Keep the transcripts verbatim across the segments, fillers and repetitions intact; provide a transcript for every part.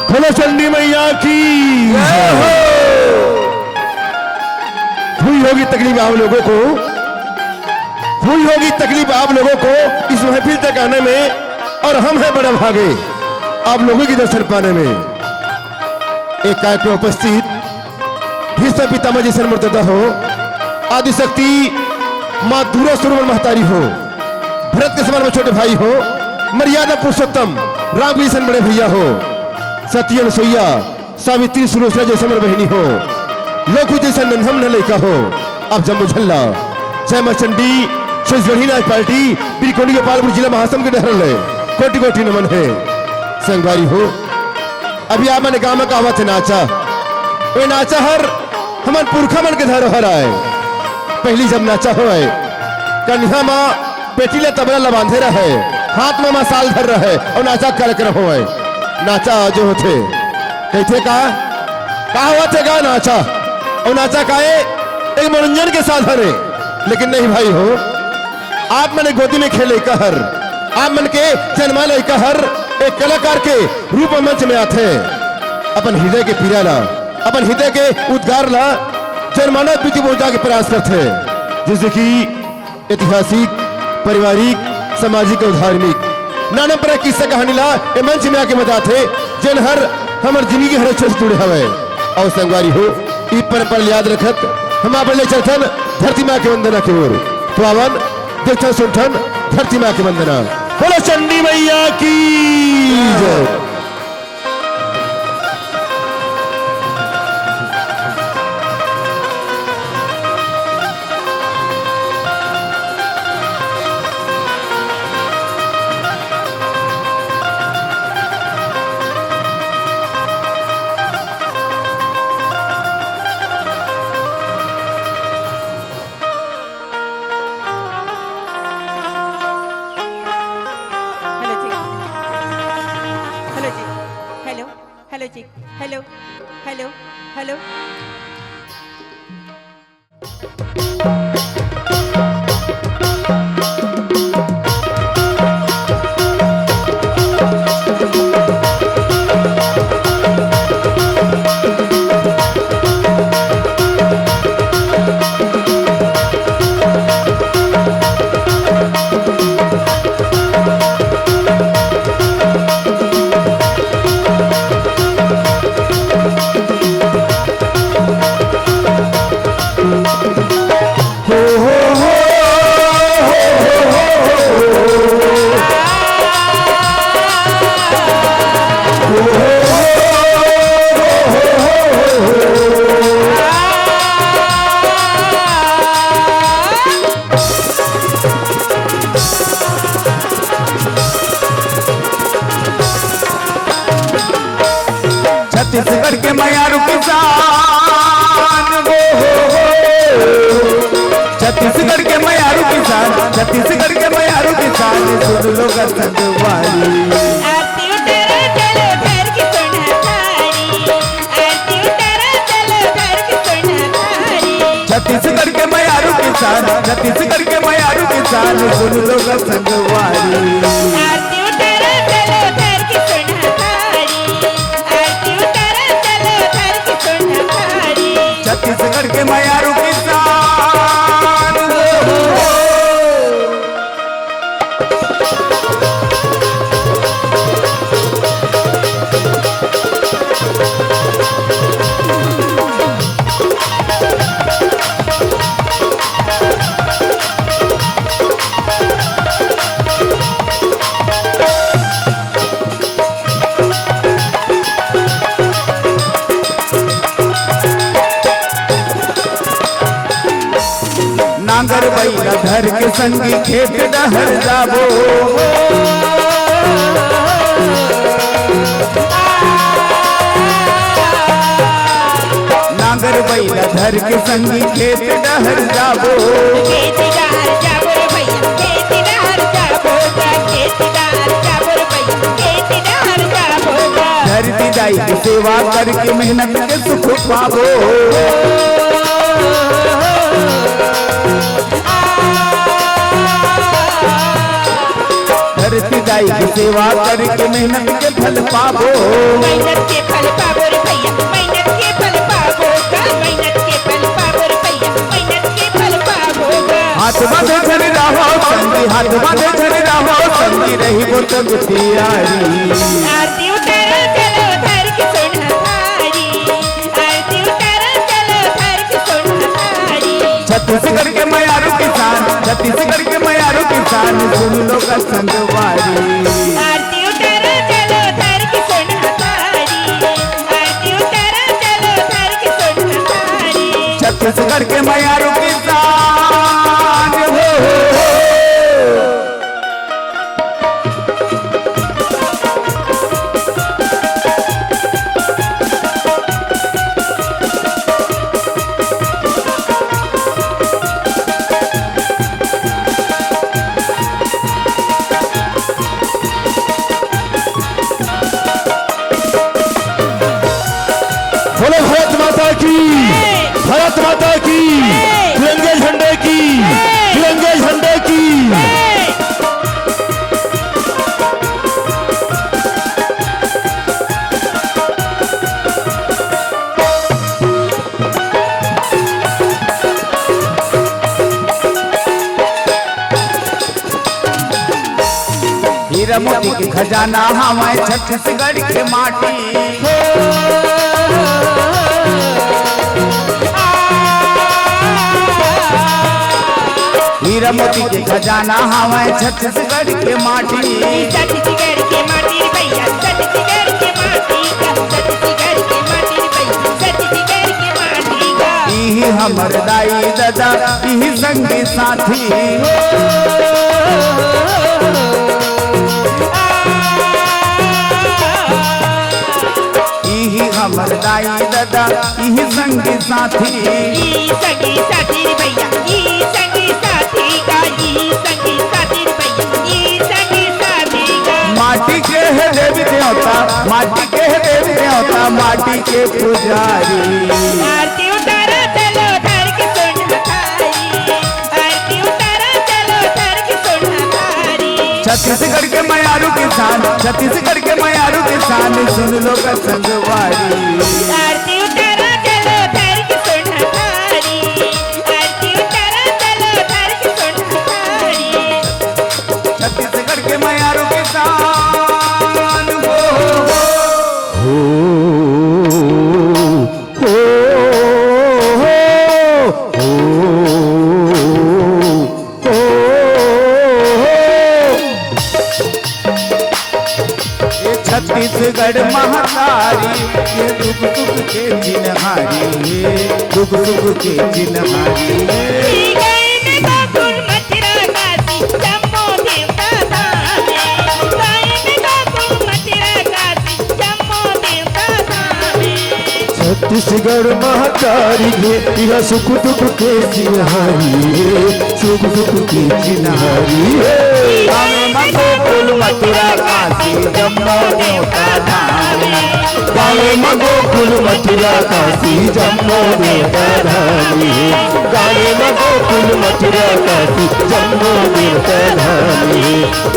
बोलो चंडी मैया की। हुई होगी तकलीफ आप लोगों को, हुई होगी तकलीफ आप लोगों को इस महफिल तक आने में, और हम हैं बड़े भागे आप लोगों के दर्शन पाने में। एक कार्यक्रम उपस्थित भीष्म पितामह जैसन मर्यादा हो, आदिशक्ति माँ दुर्गा स्वरूप महतारी हो, भरत के समान में छोटे भाई हो, मर्यादा पुरुषोत्तम राम के जैसन बड़े भैया हो, सती अनुसुईया सावित्री सुलोचना जैसन बड़े बहिनी हो, लोकू जैसन नन्हम न लइका हो, आप जम्मो झल्ला। जय माँ चंडी, छत्तीसगढ़ी नाच पार्टी, बीरकोनी गोपालपुर जिला महासमुंद के डहर ले कोटि कोटि नमन हे। संगवारी हो, अभी आप मन गाँव में कहावत हे नाचा, वो नाचा हर हमन पुरखा मन के धरोहर आय। पहली जब नाचा होय, कनिहा मा पेटी ला तबला ला बांधे रहे, हाथ मा मसाल धर रहे और नाचा कार्यक्रम होय। नाचा जो होथे, कहिथे का, का होथे का नाचा? और नाचा का ए, एक मनोरंजन के साधन हे, लेकिन नहीं भाई हो, आप मन गोदी में खेले कहर, आप मन के जन्मा लइका हर एक कलाकार के रूप में मंच में आथे, अपन हृदय के पीड़ा ला, अपन हृदय के उद्गार ला जनमानस बीच पहुंचा के प्रयास करथे, जैसे कि ऐतिहासिक, पारिवारिक, सामाजिक और धार्मिक नाना प्रकार के किस्सा कहानी ला ए मंच में आके बताथे, जेन हर हमर जिंदगी के हर क्षेत्र से जुड़े हवय। और संगवारी हो, ई परंपरा ला याद रखत हम आप ले चलथन धरती माँ के वंदना के ओर। तो आवन, देखथन सुनथन धरती माँ के वंदना। बोलो चंडी मैया की जय। हेलो जी, हेलो जी, हेलो, हेलो जी, हेलो, हेलो, हेलो। छत्तीसगढ़ के मयारू किसान, वो हो, हो। छत्तीसगढ़ के मयारू किसान, छत्तीसगढ़ के मयारू किसान, सुन लो ग संगवारी। आरती उतारा चलो घर की सोना थारी, आरती उतारा चलो घर की सोना थारी। छत्तीसगढ़ के मयारू किसान, छत्तीसगढ़ के मयारू किसान, सुन लो ग संगवारी। आरती उतारा चलो घर की सोना थारी, आरती उतारा चलो घर की सोना थारी। छत्तीसगढ़ के मयारू किसान, वो हो, हो। नांगर बइला धर के संगी खेत डहर जाबो। नांगर बइला धर के संगी खेत डहर जाबो। खेत डहर जाबो रे भैया, खेत डहर जाबो गा, खेत डहर जाबो रे भैया, खेत डहर जाबो गा। धरती दाई के सेवा करके मेहनत के सुख पाबो। धरती सेवा करके मेहनत के फल पाबो। मेहनत के फल पाबो रे भैया, मेहनत के फल पाबो का, मेहनत के फल पाबो रे भैया, मेहनत के फल पाबो का। हाथ बांधे झन रहो संगी, हाथ बांधे झन रहो संगी, रहिबो संग तियारी। आरती उतारो चलो धर के सोना थारी, आरती उतारो चलो धर के सोना थारी। छत्तीसगढ़ के मयारू किसान, छत्तीसगढ़ के मयारू किसान, सुन लो का संगवारी। आरती उतारो चलो धर के सोना थारी, आरती उतारो चलो धर के सोना थारी। छत्तीसगढ़ के मयारू किसान, हो, हो, हो। बोलो भारत माता की, भारत माता की, तिरंगे झंडे की, तिरंगे झंडे की। हीरा मोती के खजाना हवय छत्तीसगढ़ के माटी। हीरा मोती के खजाना हवय छत्तीसगढ़ के माटी। छत्तीसगढ़ के माटी रे भैया, छत्तीसगढ़ के माटी का, छत्तीसगढ़ के माटी रे भैया, छत्तीसगढ़ के माटी का। इही हमर दाई ददा, इही संगी साथी हो। इही हमर दाई ददा, इही संगी साथी। ई संगी साथी रे भैया, ई संगी साथी का, ई संगी साथी रे भैया, ई संगी साथी का। माटी के हे देवी देवता, माटी के हे देवी देवता, माटी के पुजारी। आरती उतारा चलो धर के सोना थारी, आरती उतारा चलो धर के सोना थारी। छत्तीसगढ़ के मयारू किसान, छत्तीसगढ़ के मयारू किसान, सुन लो का संगवारी। आरती उतारा चलो धर के सोना थारी, आरती उतारा चलो धर के सोना थारी। छत्तीसगढ़ के मयारू किसान हो, हो, हो। ये छत्तीसगढ़ महतारी, ये दुख सुख के चिन्हारी है, दुख सुख के चिन्हारी है। श्री गए में गोकुल मथुरा काशी, जम्मो देवता धाम है। गए में गोकुल मथुरा काशी, जम्मो देवता धाम है। छत्तीसगढ़ महतारी है, इहा सुख दुख के चिन्हारी है, सुख दुख के चिन्हारी है। गाँव में गोकुल मथुरा काशी जम्मो देवता धाम है। गाँव में गोकुल मथुरा काशी जम्मो देवता धाम है। गाँव में गोकुल मथुरा काशी जम्मो देवता धाम है।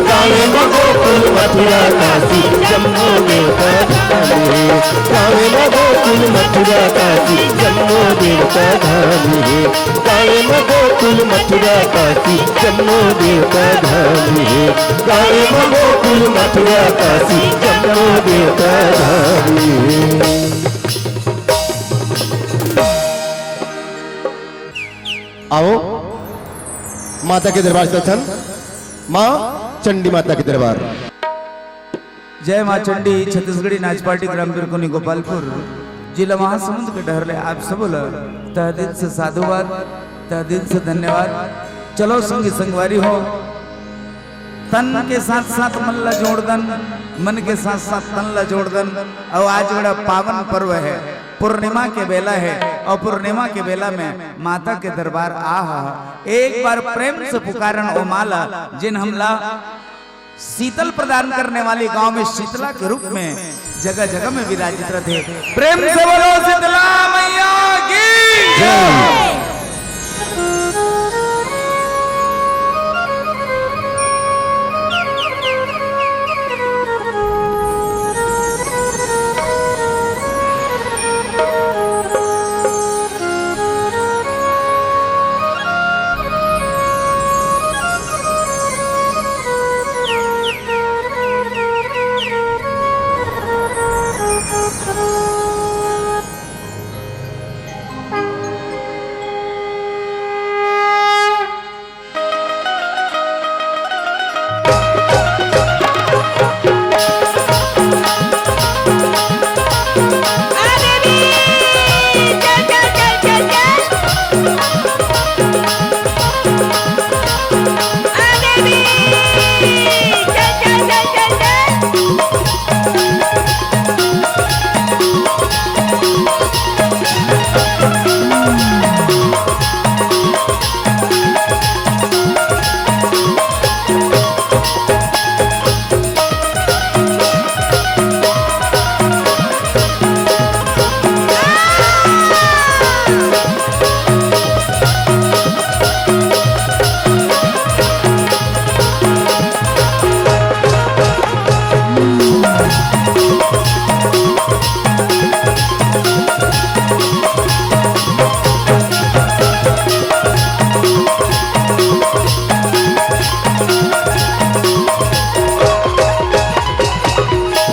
गाँव में गोकुल मथुरा काशी जम्मो देवता धाम है। गाँव में गोकुल मथुरा काशी जम्मो देवता धाम है। गाँव में गोकुल मथुरा काशी जम्मो देवता धाम है। गाँव में गोकुल मथुरा काशी जम्मो देवता धाम है। आओ माता के दरबार दर्शन, माँ चंडी माता के दरबार। जय माँ चंडी। छत्तीसगढ़ी नाच पार्टी ग्राम बिरकुनी गोपालपुर, जिला महासमुंद के डहर ले आप सब ला तह दिल से साधुवाद, तह दिल से धन्यवाद। चलो संगी संगवारी हो, तन के साथ साथ मन ला जोड़ दन, मन के साथ साथ तन ला जोड़ दन। अउ आज बड़ा पावन पर्व है, पूर्णिमा के बेला है, अउ पूर्णिमा के बेला में माता के दरबार आ हा। एक बार प्रेम से पुकारन ओ माँ ला, जिन हमला शीतल प्रदान करने वाली गांव में शीतला के रूप में जगह जगह में विराजित रहते। प्रेम से बोलो शीतला मैया की जय।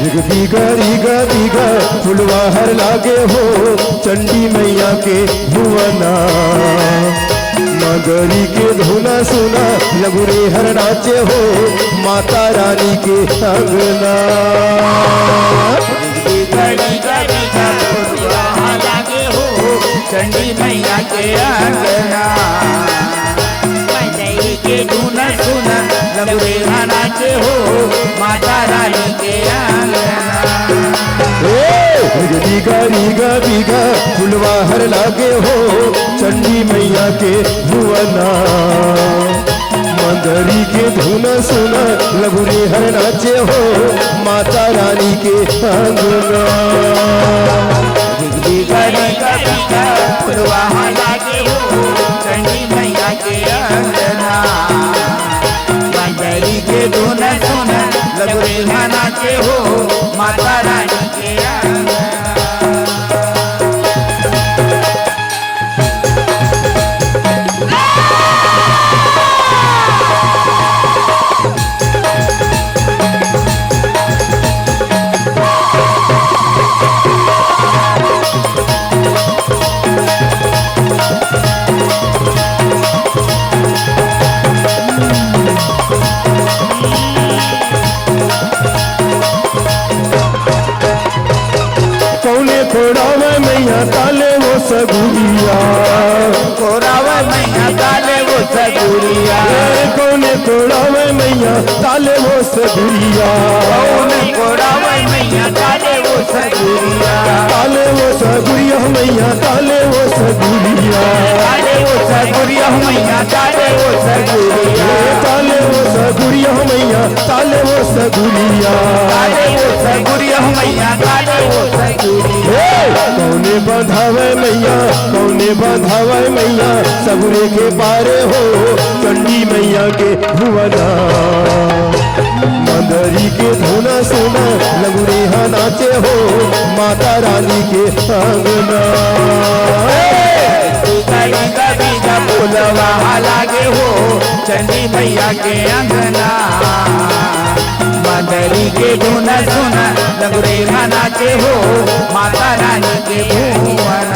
बीघा बीघा बीघा फुलवा हर लागे हो, चंडी मैया के भुवना। मंदरी के धुना सुना, लगुरे हर नाचे हो, माता रानी के अंगना। बीघा बीघा बीघा फुलवा हर लागे हो, चंडी मैया के अंगना। मंदरी के धुन सुन, लगुरे नाचे हो, माता रानी के अंगना। ए, बीघा बीघा बीघा फुलवा हर लागे हो, चंडी मैया के भुवना। मंदरी के धुन सुन, लगुरे हर नाचे हो, माता रानी के अंगना। बीघा बीघा बीघा फुलवा हर लागे हो, चंडी मैया के अंगना। मंदरी के धुन सुन, लगुरे नाचे हो, माता रानी के अंगना। कौने कोड़ावे मैया ताले वो सगुरिया। कोड़ावे मैया ताले वो सगुरिया। ए, कौने कोड़ावे मैया ताले वो सगुरिया। कौने कोड़ावे मैया ताले वो सगुरिया। ताले वो सगुरिया मैया, ताले वो सगुरिया। ताले वो सगुरिया मैया, ताले वो सगुरिया। ए, ताले वो सगुरिया मैया, ताले वो सगुरिया। ताले वो सगुरिया मैया, ताले वो सगुरिया। ए, कौने बंधावे मैया, कौने बंधावे मैया, सगुरे के पारे हो, चंडी मैया के भुवना। मंदरी के धुना सुना, लगुरे हा नाचे हो, माता रानी के अंगना। ए, बीघा बीघा फुलवा लागे हो, चंडी मैया के अंगना। मंदरी के धुन सुन, लगुरे नाचे हो, माता रानी के भुवन।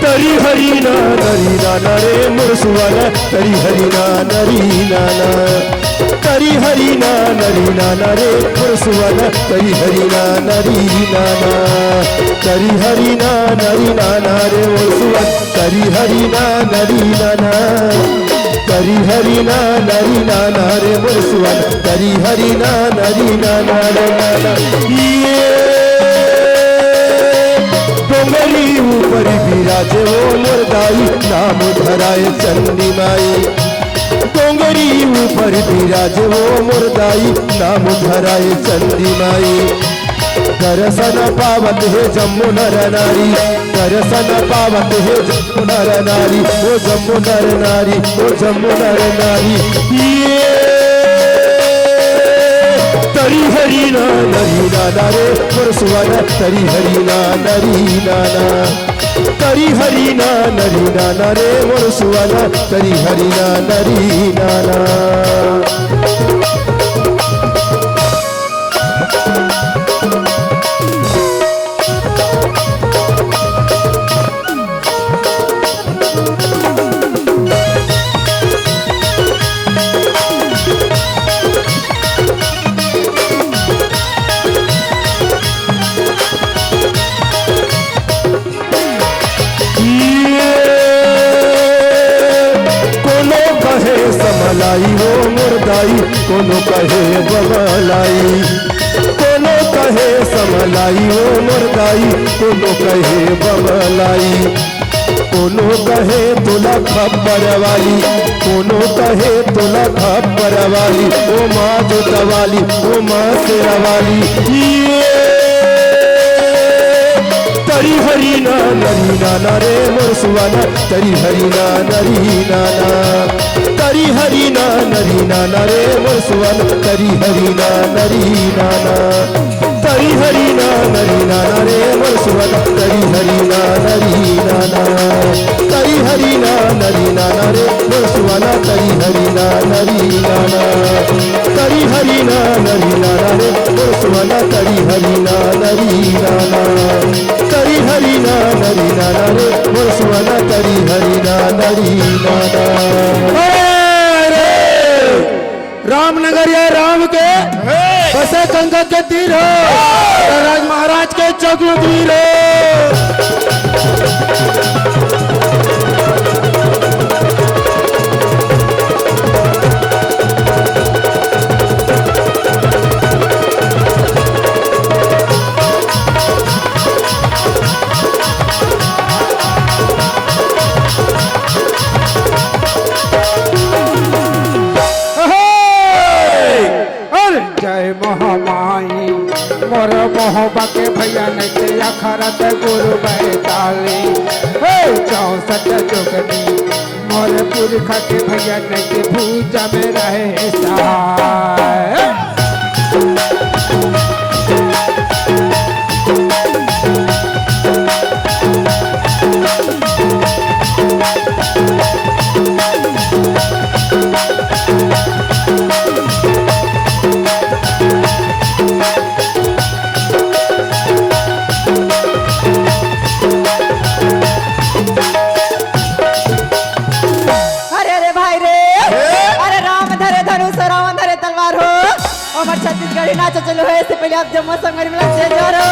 तरी हरी ना नरी ना ना रे मोर सुवाला, तरी हरी ना नरी ना ना। तरी हरी ना नरी ना ना रे मोर सुवाला, तरी हरी ना नरी ना ना। तरी हरी ना नरी ना ना रे मोर सुवाला, तरी हरी ना नरी ना ना। तरी हरी ना नरी ना ना रे मोर सुवाला, तरी हरी ना नरी ना ना रे ना ना। ये डोंगरी ऊपर बिराजे वो मोर दाई, नाम धराए चंडी माई। डोंगरी ऊपर बिराजे वो मोर दाई, नाम धराए चंडी माई। दर्शन पावत हे जम्मो नर नारी, दर्शन पावत हे जम्मो नर नारी, ओ जम्मो नर नारी, ओ जम्मो नर नारी। ये तरी हरी ना नरी ना ना रे मोर सुवाला, तरी हरी ना नरी ना ना। तरी हरी ना नरी ना ना रे मोर सुवाला, तरी हरी ना नरी ना ना। आई, कोनो कहे बमलाई, कोनो कहे समलाई, ओ मोर दाई, कोनो कहे बमलाई। कोनो कहे तोला खप्पर वाली, कोनो कहे तोला खप्पर वाली, ओ माँ जोता वाली, ओ माँ शेरा वाली। ये तरी हरी ना नरी ना ना रे मोर सुवाना, तरी हरी ना नरी ना ना, तरी हरी ना नरी ना ना रे मोर सुवाना, तरी हरी ना नरी ना ना। तरी हरी ना नरी ना ना रे मोर सुवाना, तरी हरी ना नरी ना ना। तरी हरी ना नरी ना ना रे मोर सुवाना, तरी हरी ना नरी ना ना। तरी हरी ना नरी ना ना रे मोर सुवाना, तरी हरी ना नरी ना ना। तरी हरी ना नरी ना ना रे मोर सुवाना, तरी हरी ना नरी ना ना। अरे! रामनगर या राम के हे! बसे गंगा के तीर हो, राज महाराज के चौक में तीर हो। अरे जय महामाई, मोर मोहबा के भैया नइते अखरत गुरु बैताली। हे चौसठ जोगनी, मोर पुरखा के भैया नइते भूजा में रहे सहाय। अरे, अरे भाई रे, हे? अरे राम धरे धनुष, रावण धरे तलवार हो। हमर छत्तीसगढ़ी नाच चलो हे, इससे पहले आप जम्मो संगरी मिला जय जोहार हो।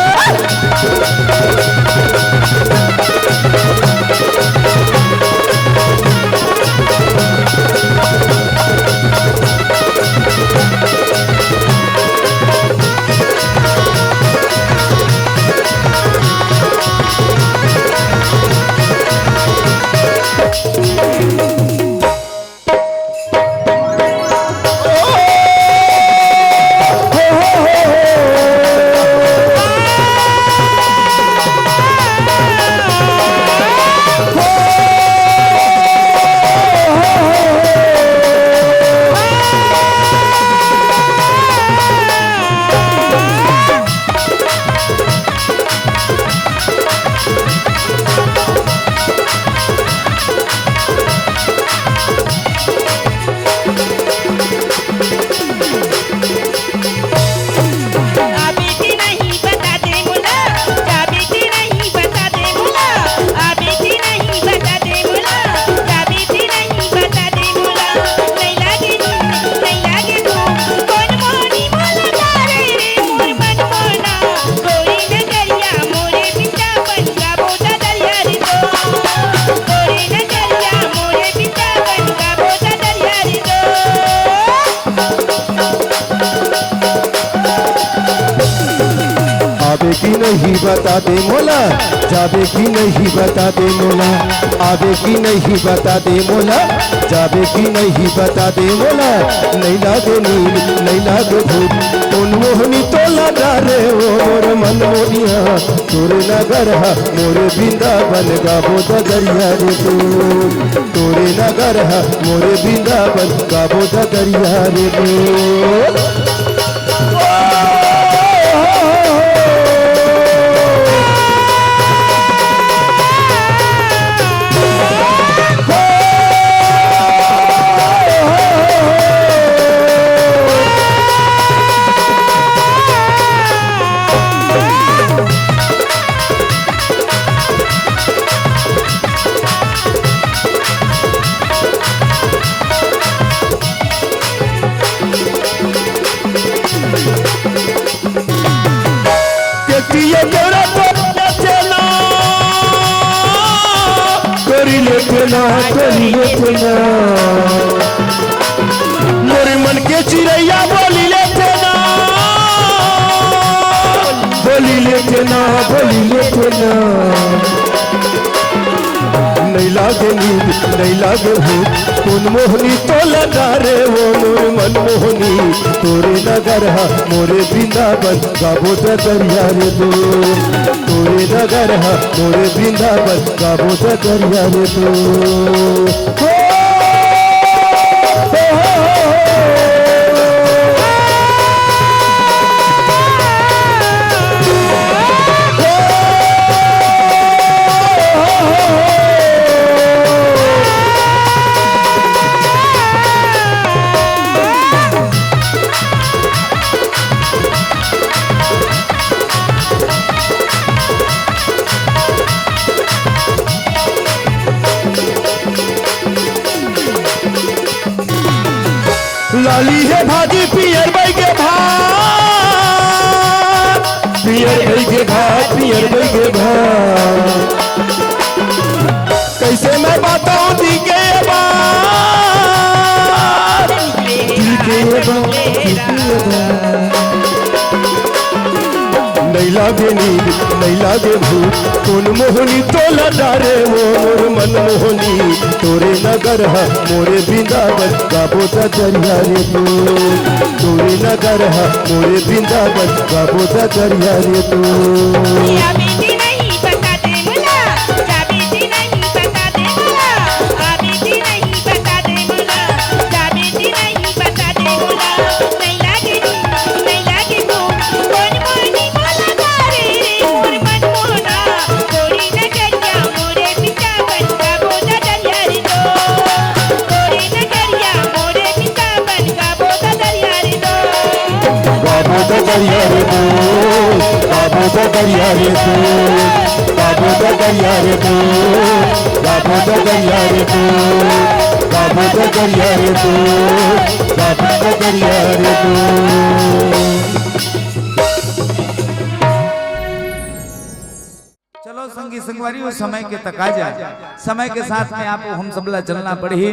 आबे कि नहीं बता दे मोला, जाबे कि नहीं बता दे मोला, आबे कि नहीं बता दे मोला, जाबे कि नहीं बता दे मोला। नहीं लागे नींद, नहीं लागे भूख, कोन मोहनी तोला डारे ओ मोर मन मोनिया। तोरे नगर हा मोरे वृंदावन, गाबो ददरिया रे तोर। तोरे नगर हा मोरे वृंदावन, गाबो ददरिया रे तोर। केतिया तोरा तो नचना, करी लेतना, करी लेतना। मोरे मन के बोली लेते ना। नहीं लागे नींद, नहीं लागे भूख, कौन मोहनी तोला डारे वो मोर मन मोहनी। तोरे नगर हा मोरे वृंदावन, गाबो त दरिया रे दो। तोरे नगर हा मोरे वृंदावन, गाबो त दरिया रे दो। हो, हो, हो, हो। लाली हे भाजी पियर बई के भात, पियर बई के भात, पियर बई के भात। कैसे मैं बताऊं दिल के ये बात, दिल के ये बात, दिल के ये बात। नहीं लागे नींद, नहीं लागे भूख, कौन मोहनी तोला डारे वो मोर मन मोहनी। तोरे नगर हा मोरे वृंदावन, गाबो त दरिया रे दो। तोरे नगर हा मोरे वृंदावन, गाबो त दरिया रे दो। या बेटी नहीं बता दे मुला, या बेटी नहीं बता दे मुला, आ बेटी नहीं बता दे मुला, या बेटी नहीं बता दे मुला। नहीं लागे नी, नहीं लागे को, कौन मोहनी मोला डारे रे मोर मन मोहना। तोरे नगरिया मोरे वृंदावन, गाबो त दरिया रे दो। तोरे नगरिया मोरे वृंदावन, गाबो त दरिया रे दो। गाबो त दरिया रे दो, गाबो त दरिया रे दो, गाबो त दरिया रे दो, गाबो त दरिया रे दो, गाबो त दरिया रे दो, गाबो त दरिया रे दो। चलो संगी संगवारी, वो समय के तकाजा, समय के साथ में आप हम सबला चलना पड़ही।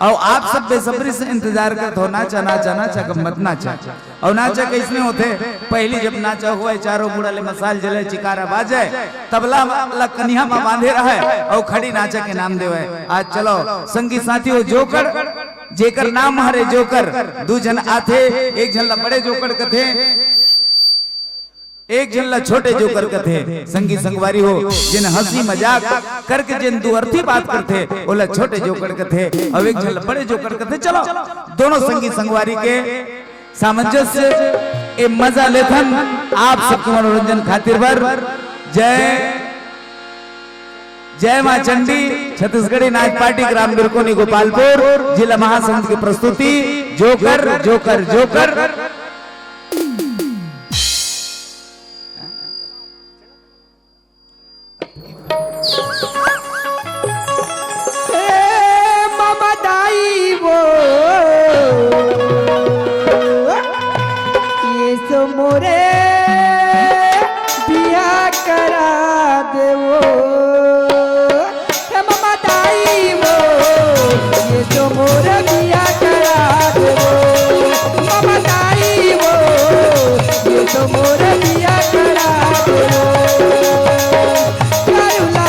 अउ आप सब बेसब्री से इंतजार करत हो, नाचा, नाचा, नाचा, कम मत नाचा। अउ नाचा कैसने होथे? पहली जब नाचा होय, चारों मुड़ा ले मसाल जले, चिकारा बाजे, तबला ला कनिहा म बांधे रहय, अउ खड़ी नाचा के नाम देवय। आज चलो संगी साथी हो, जोकड़, जेकर नाम हरे जोकर, दू झन आथे, एक झन ला बड़े जोकड़ कथे, एक झन ला छोटे जोकर कथे। संगी संगवारी हो, जेन हंसी मजाक करके जेन दू अर्थी बात करथे, ओला छोटे जोकर कथे, अउ एक झन ला बड़े जोकर कथे। चलो, दोनों संगी संगवारी के सामंजस्य ए मजा लेथन, आप सबके मनोरंजन खातिर बर। जय, जय माँ चंडी, छत्तीसगढ़ी नाच पार्टी, ग्राम बिरकोनी, गोपालपुर, जिला महासमुंद की प्रस्तुति, जोकर, जोकर, जोकर। ए ममा दाई वो, ये सो मोरे बिहा करा देवो। ए ममा दाई वो, ये सो मोरे बिहा करा देवो। ममा दाई वो, ये सो मोरे बिहा करा देवो। कारुला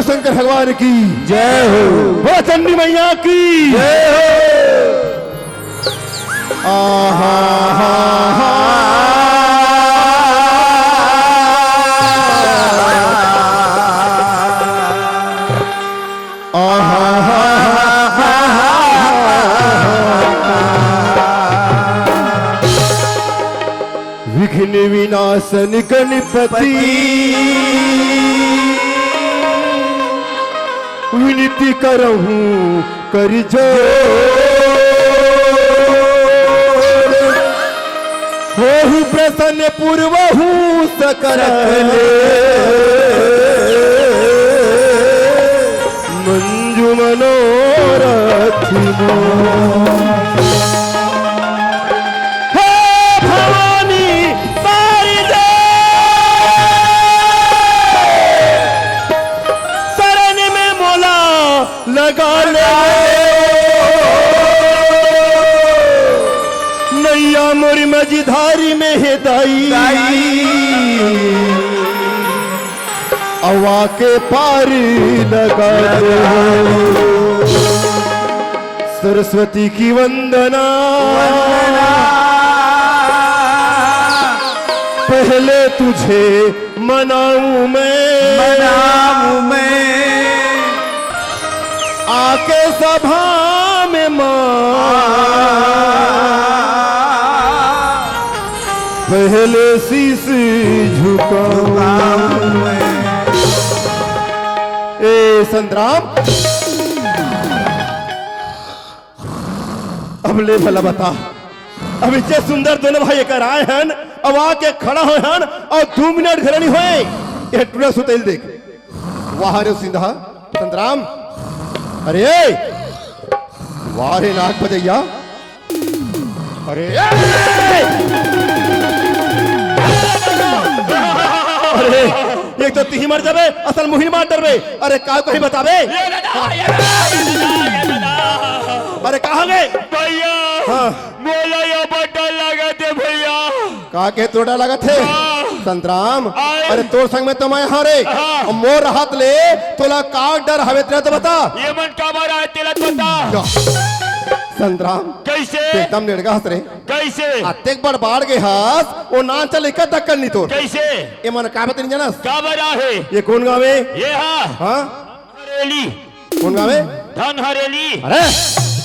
शंकर भगवान की जय हो। बोलो चंडी मैया की जय हो। आहा, हा, हा। आहा, हा, हा। विघ्न विनाशन गणपति, विनती करहूँ कर जोर। होहु प्रसन्न पुरवहु सकल मंजु मनोरथ मोर। हे भवानी सारी दे शरण में मोला लगा ले। नैया मोरी मझधारी में हे दाई, अवा के पार लगा दे। सरस्वती की वंदना, पहले तुझे मनाऊं मैं, मनाऊं मैं। आके सभा में माँ, पहले शीश झुकाऊं मैं। ए संतराम, अब ले भला बता, अब इतने सुंदर दोनों भाई एकर आए हन, अब आके खड़ा होए हन अउ दू मिनट घलो नइ होए, ये टूरा सुतैल देख। वाह रे सिंधा, संतराम, अरे वाह रे नाक बजैया, अरे अरे, एक तो तिही मर जाबे, असल मुहिन मार डरबे। अरे का कहीं बताबे? ये दादा, ये दादा, ये दादा, ये दादा। अरे कहाँ गए? भैया, हाँ। मोला ये बड़ा लागत हे भैया। का के तोड़ा लागत हे? हाँ। संतराम, आए। अरे तोर संग में तो मैं हँव रे। हाँ। अउ मोर हाथ ले तोला का डर हवे तेला तो बता। ये मन काबर आए तेला तो बता। जा। संतराम, कैसे? एकदम नेड़गा हस रे। कैसे? अतेक बड़ बाढ़ गे हस, ओ नानचन लइका तक कर नी तोर। कैसे? ए मन का बतन जानस? का बरा हे? ये कोन गाँव हे? ये हा। हाँ? हरेली। कोन गाँव हे? धन हरेली। अरे,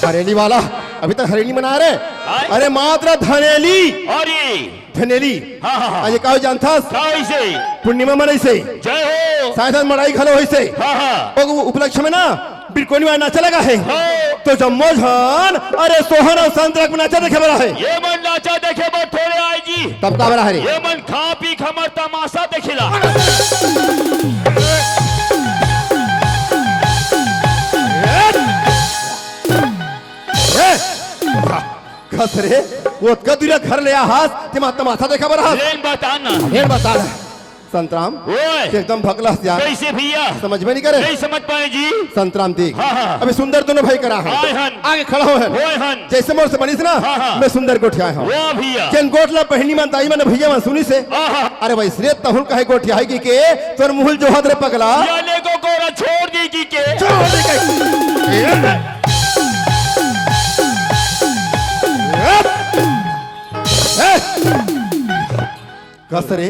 हरेली वाला, अभी तक हरेली मना रे। हाँ? अरे मात्र धनेली। अरे। धनेली। हाँ, हाँ, हाँ। आज ये का जानथस? का होइसे? पूर्णिमा मनाइसे। जय हो। साथ साथ मड़ाई घलो होइसे। हाँ, हाँ। ओ उपलक्ष्य में ना बिरकोनी वाला नाचा लगा हे। हाँ। तो जम्मो झन, अरे सोहन अउ संतराम के नाचा देखे बर आए। ये मन नाचा देखे बर थोड़े आए जी। तब का बर आए रे? ये मन खा पी के हमर तमाशा देखेला। ए! कस रे, ओतका दूरिहा घर ले आहस, तेमा तमाशा देखे बर आहस। लेन बता ना। लेन बता ना। संतराम, ओए। तैं एकदम भकला हस यार। कैसे भैया? समझ में नइ करे। नहीं समझ पाए जी। संतराम देख। हाँ, हाँ। अभी सुंदर दोनों भाई करा हे। आए हन। आगे खड़ा होए हन। होए हन। जैसे मोर से बनिस ना, हाँ, हाँ। मैं सुंदर गोठियाए हँव। वाह भैया। जेन गोठ ला बहिनी मन, दाई मन, भैया मन सुनिस हे। हाँ, हाँ। अरे वइसने तहूँ ल कहे गोठियाही कहिके, तोर मुँह ल जोहत रे पगला। या ले को कोरा छोड़ दी कहिके। छोड़ दी कहिके। ए! कस रे,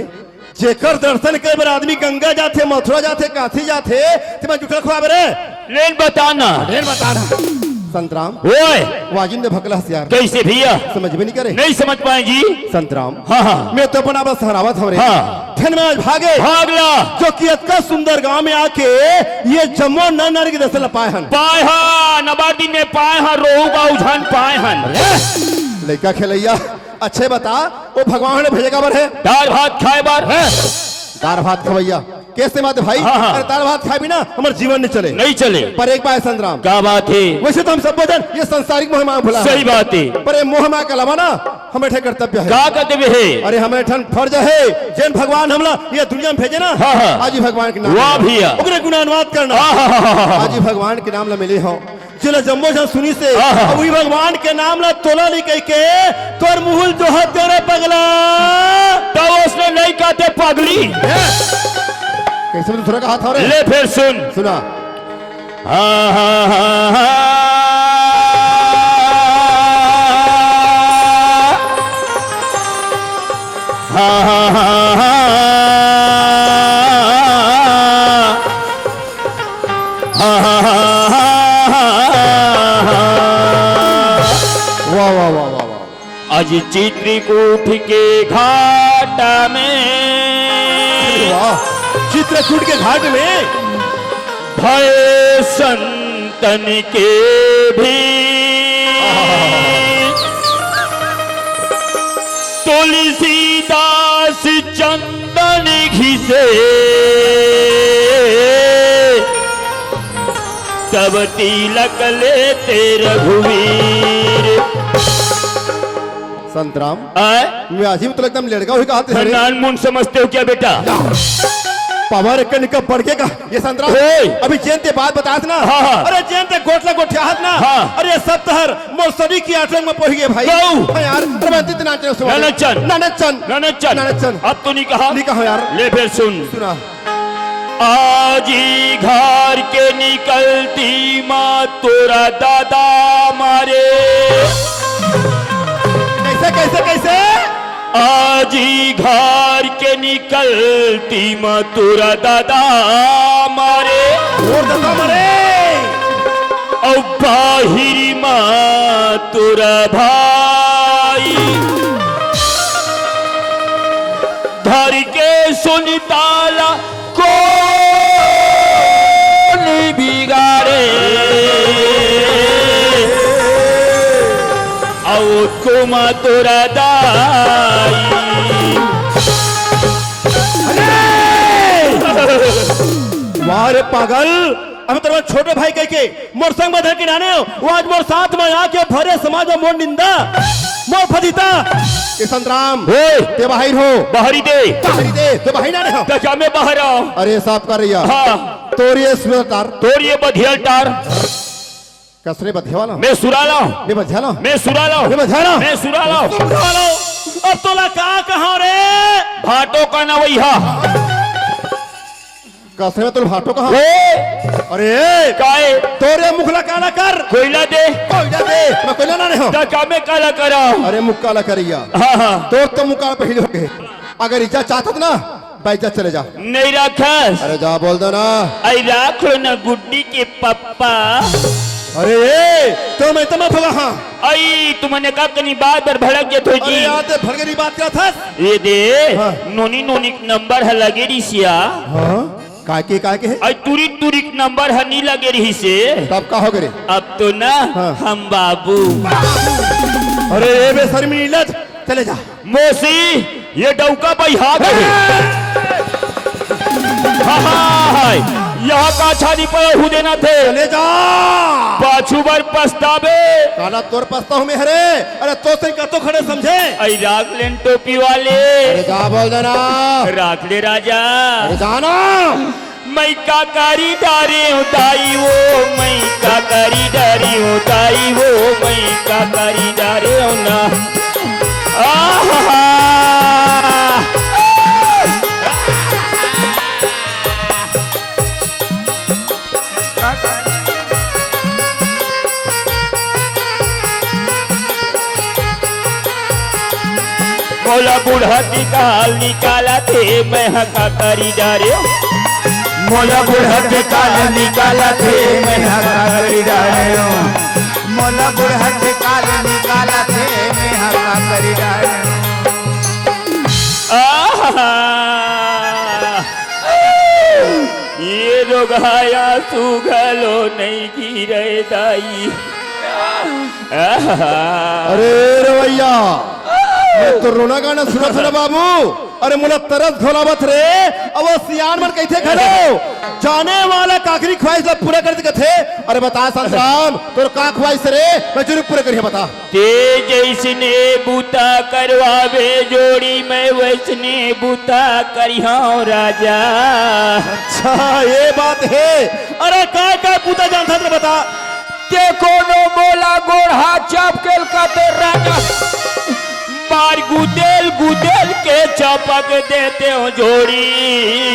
जेकर दर्शन करे बर आदमी गंगा जाथे, मथुरा जाथे, काशी जाथे, तेमा जूठा खुआबे रे। लेन बता ना। लेन बता ना। संतराम। ओए। वाजिंद भकला हस यार। कैसे भैया? समझ में नइ करे। नहीं समझ पाए जी। संतराम। हाँ, हाँ। मैं तो अपन आप सहरावत हँव रे। हाँ। धन में आज भागे। भाग ला। जो कि अतका सुंदर गाँव में आके ये जम्मो नर नारी के दर्शन ला पाए हन। पाए हन, अबार दिन में पाए हन, रोहू गाँव झन पाए हन। लइका खेलैया। अच्छा बता, ओ भगवान ह भेजे काबर हे? दार भात खाए बर। हैं? दार भात खवैया। कैसे बात हे भाई? हाँ, हाँ। अरे दार भात खाए बिना हमर जीवन नइ चले। नइ चले। पर एक बात हे संतराम। का बात हे? वैसे तो हम सब जन ये सांसारिक मोह माया भुला हन। सही बात हे। पर ये मोह माया के अलावा ना हमर एक ठन कर्तव्य हे। का कर्तव्य हे? अरे हमर एक ठन फर्ज हे, जेन भगवान हमला ये दुनिया में भेजे ना, हाँ, हाँ। आज ही भगवान के नाम वाह ले। भैया। ओकरे गुणानुवाद करना। हाँ, हाँ, हाँ, हाँ, हाँ। आज ही भगवान के नाम ला मिले हँव। जेला जम्मो झन सुनिस हे, आहा। अब उही भगवान के नाम ला तोला नइ कहिके, तोर मुँह ल जोहत हँव रे पगला। त ओइसने नइ कहते पगली। कइसे दूसरा कहा था रे? ले फेर सुन। सुना। वाह, वाह, वाह, वाह, वाह। आज चित्रकूट के घाट में वाह, चित्रकूट के घाट में भय संतन के भी तुलसीदास चंदन घिसे, तब तिलक लेते रघुवीर। संतराम, आय? मैं आज ही मतलब एकदम लड़का हुई कहा थे। नान मुन समझते हो क्या बेटा? पावर कनिका बढ़ के का ये संतराम। ओए! अभी जेन ते बात बतास ना। हाँ, हाँ। अरे जेन ते गोटला गोठियाहत ना। हाँ। अरे सब तहर मोर सरी की आटंग में पहुंच गए भाई। गऊ। हाँ यार, अरे मैं इतना नाचने से नानक चंद। नानक चंद। नानक चंद। नानक चंद। अब तो नहीं कहा। नहीं कहा यार। ले फिर सुन। सुना। आज ही घर के निकलती माँ तोरा दादा मारे। कैसे, कैसे, कैसे? आज ही घर के निकलती माँ तोरा दादा मारे। तोर दादा मारे। और बाहिर माँ तोरा भाई। धर के सुन ताला कोन बिगाड़े, आओ कोमा तोरा दाई। अरे! वाह रे पागल, अब तोरा छोटे भाई कह के मोर संग में धर के नाने हो, वो आज मोर साथ में आके भरे समाज में मोर निंदा, मोर फजीता। ए संतराम, ओए। ते बाहिर हो। बाहरी दे। बाहरी दे, ते बाहिर ना रहो। त क्या मैं बाहर आऊं? अरे साफ कर रही है। हाँ। तोर ये सुंदर टार। तोर ये बधियल टार। कसरे बधिया वाला? मैं सुरा लाऊं। मैं बधिया लाऊं। मैं सुरा लाऊं। मैं बधिया लाऊं। मैं सुरा लाऊं। सुरा लाऊं। अब तोला का कहा रे? भाटो का ना वही हा। कसरे में तोर भाटो कहाँ? ए! अरे! काए? तोरे मुखला काला कर। कोयला दे। कोयला दे। मैं कोयला ना नहीं हूँ। त का मैं काला करा? अरे मुख काला करिया। हाँ, हाँ। तोर तो मुख काला पहले हो गए। अगर इज्जत चाहत ना, भाई इज्जत चले जा। नहीं रखस। अरे जा बोल दो ना। आई राख लो ना गुड्डी के पप्पा। अरे ए, तो मैं तो मत भगा हाँ। आई तुमने का कनी बात पर भड़क जे थो जी। अरे यार ते भड़कनी बात क्या था? ये दे, हाँ। नोनी नोनी नंबर ह लगे रिसिया। हाँ? काय के, काय के है? अरे तुरिक तुरिक नंबर ह नी लगे रहिसे। तब का हो गए? अब तो ना हाँ। हम बाबू। अरे ए बेशर्मी लज, चले जा। मोसी, ये डौका बइहा के हे। हाँ, हाँ, हाँ, हाँ। यहाँ का छानी पर हु देना थे। चले जा। पाछू बर पछताबे। काला तोर पछताहूँ मैं हरे। अरे तो से कतो खड़े समझे। आई राख लेन टोपी वाले। अरे जा बोल देना। राख ले राजा। अरे जाना। मैं का करी डारे हूँ दाई वो, मैं का करी डारे हूँ दाई वो, मैं का करी डारे हूँ ना। आहा। मोला बुढ़त काल निकालत हे, मैं ह का करी डारेंव। मोला बुढ़त काल निकालत हे, मैं ह का करी डारेंव। मोला बुढ़त काल निकालत हे, मैं ह का करी डारेंव। आहा! ये रोगहा आंसू घलो नइ गिरे दाई। आहा। अरे रवैया, मैं तो रोना गाना सुनत हँव ना बाबू। अरे मोला तरस घलो आवत रे। अब वो सियान मन कहिथे घलो, जाने वाला काकरी ख्वाहिश ला पूरा कर सकत हे। अरे बता संतराम, तोर का ख्वाहिश रे? मैं जरूर पूरा करिहूँ, बता। ते जइसने बूता करवाबे जोड़ी, मैं वइसने बूता करिहौं राजा। अच्छा, ये बात हे। अरे काय काय बूता जानथस रे बता। ते कोनो मोला गोड़हा चपकेल कते राजा, मार गुदेल गुदेल के चपक देतेंव जोड़ी।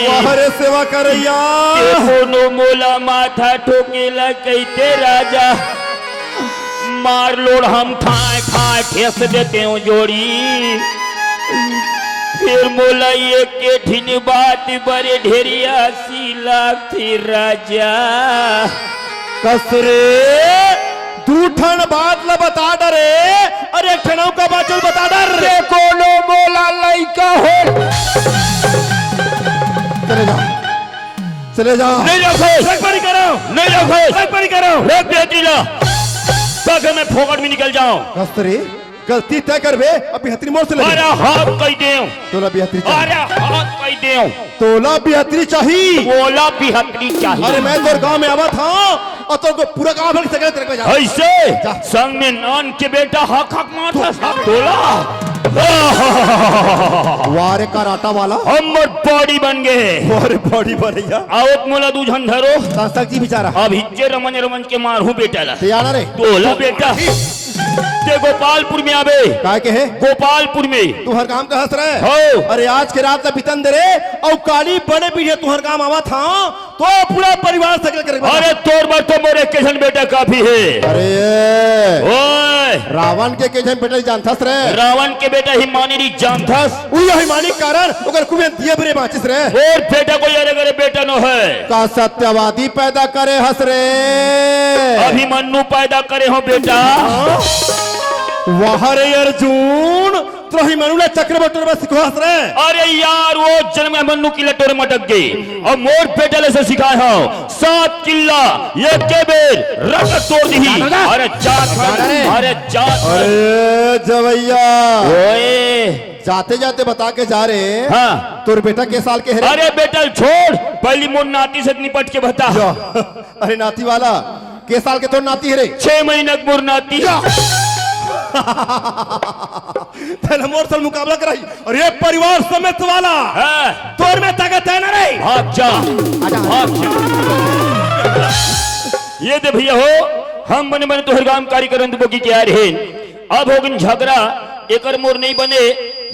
वाह रे सेवा करइया। के कोनो मोला माथा ठोकेला कहिते राजा, मार लोड़हूं ठाय ठाय ठेस देतेंव जोड़ी। फेर मोला एके ठिन बात बरे ढेरिया सी लागथे राजा। कस रे, दू ठन बात ला बता डरे, अरे एक ठन अउ का बात चल बता डर। के कोनो मोला लइका हो। चले जाओ, चले जाओ। नहीं रखो। रख परी करो। नहीं रखो। रख परी करो। रख बेटी ला। ताकि मैं फोकट में निकल जाऊं। कस रे, गलती तैं करबे, अब बिहतरी मोर से ले। अरे हाथ कहि देंव। तोला बिहतरी चाही। अरे हाथ कहि देंव। तोला बिहतरी चाही। तोला बिहतरी चाही। अरे मैं तोर गांव में आवत हंव, अउ तोर पूरा गांव भर के सकल तरफ में जा। अइसे? जा। संग में नान के बेटा हक हक मारथस। तोला। वाह रे कराटा वाला। हमर बॉडी बन गे। अरे बॉडी बनइया। आवत मोला दू झन धरो। संस्थक जी बेचारा। अब हिच्चे रमन रमन के मारहूं बेटा ला। तैयार रे। तोला बेटा। ते गोपालपुर में आबे। काय के हे? गोपालपुर में। तुंहर गांव के हस रे? हो। अरे आज के रात ला बितन दे रे, अउ काली बड़े पीढ़े तुंहर गांव आवत हंव, तो पूरा परिवार सकल करे। अरे तोर बर तो मोर एके झन बेटा काफी हे। अरे ओए। रावण के एके झन बेटा जानथस रे? रावण के बेटा हिमानी नी जानथस? उही हिमानी कारण ओकर कुबेन दिए बरे बांचिस रे। मोर बेटा कोई अरे गरे बेटा नो हे। का सत्यवादी पैदा करे हस रे? अभिमन्यु पैदा करे हंव बेटा। वाह रे अर्जुन, तोर अभिमन्यु ला चक्र बटोरे बर सिखोय हस रे। अरे यार, वो जन्म में अभिमन्यु के लटोरे मटक गे, अउ मोर बेटा ला अइसे सिखाय हंव, सात किल्ला एके बेर रगत तोड़ दिही। दादा। अरे जात दादा रे। अरे जात। अरे जवैया। ओए। जाते जाते बता के जा रे। हाँ। तोर बेटा के साल के हे रे? अरे बेटा छोड़, पहिली मोर नाती से निपट के बता। या। अरे नाती वाला, के साल के तोर नाती हे रे? छह महीना के मोर नाती। या। तेला मोर साल मुकाबला कराही। अरे परिवार समेत वाला। हाँ। तोर में ताकत हे ना रे? भाग जा। आजा। भाग जा। ये दे भैया हो, हम बने बने तोहर गांव कार्यक्रम बोगी के आ रहे। अब होगिन झगड़ा, एकर मोर नइ बने,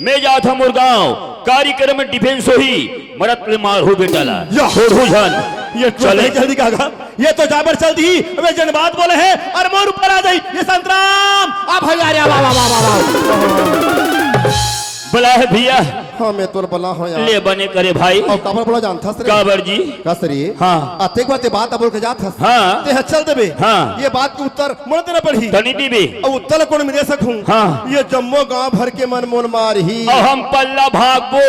मैं जात हंव मोर गांव, कार्यक्रम में डिफेंस होही, मरत ले मारहूं बेटा ला। या। छोड़हूं झन। ये तो चले। नहीं जल्दी कहा, ये तो जाबर चल दी, अबे जन बात बोले हे, अरे मोर ऊपर आ जाही, ये संतराम, आ भाई, अरे, वाह, वाह, वाह, वाह, वाह। बला हे भैया। हाँ, मैं तोर बला हंव यार। ले बने करे भाई। अउ काबर बला जानथस रे? काबर जी? कस रे? हाँ। अतेक बार ते बात बोल के जात हस। हाँ। ते ह चल देबे। हाँ। ये बात के उत्तर मोला देना पड़ही। तनी दीबे। अउ उत्तर ला कोन में दे सकहूं? हाँ। ये जम्मो गांव भर के मन मोला मारही। अउ हम पल्ला भागबो।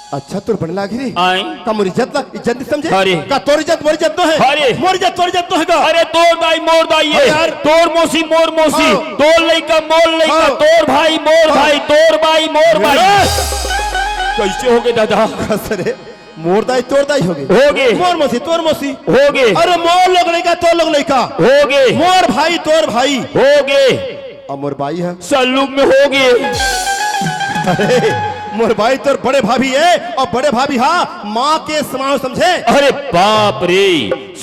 अच्छा, तोर बने लागही रे। आय। का मोर इज्जत ला इज्जत नइ समझे? अरे। का तोर इज्जत मोर इज्जत नोहे? अरे। मोर इज्जत तोर इज्जत नोहे का? अरे तोर दाई मोर दाई हे। अरे यार। तोर मौसी मोर मौसी। हाँ। तोर लइका मोर लइका। हाँ। तोर भाई मोर हाँ। भाई। तोर बाई मोर बाई। अरे। कइसे होगे दादा? कस रे? मोर दाई तोर दाई होगे। होगे। मोर मौसी तोर मौसी। होगे। अरे मोर लोग लइका तोर लोग लइका। होगे। मोर भाई तोर भाई। होगे। अउ मोर बाई ह? सल्लुक में होगे। अरे, मोर बाई तोर बड़े भाभी हे, अउ बड़े भाभी हा माँ के समान समझे। अरे बाप रे,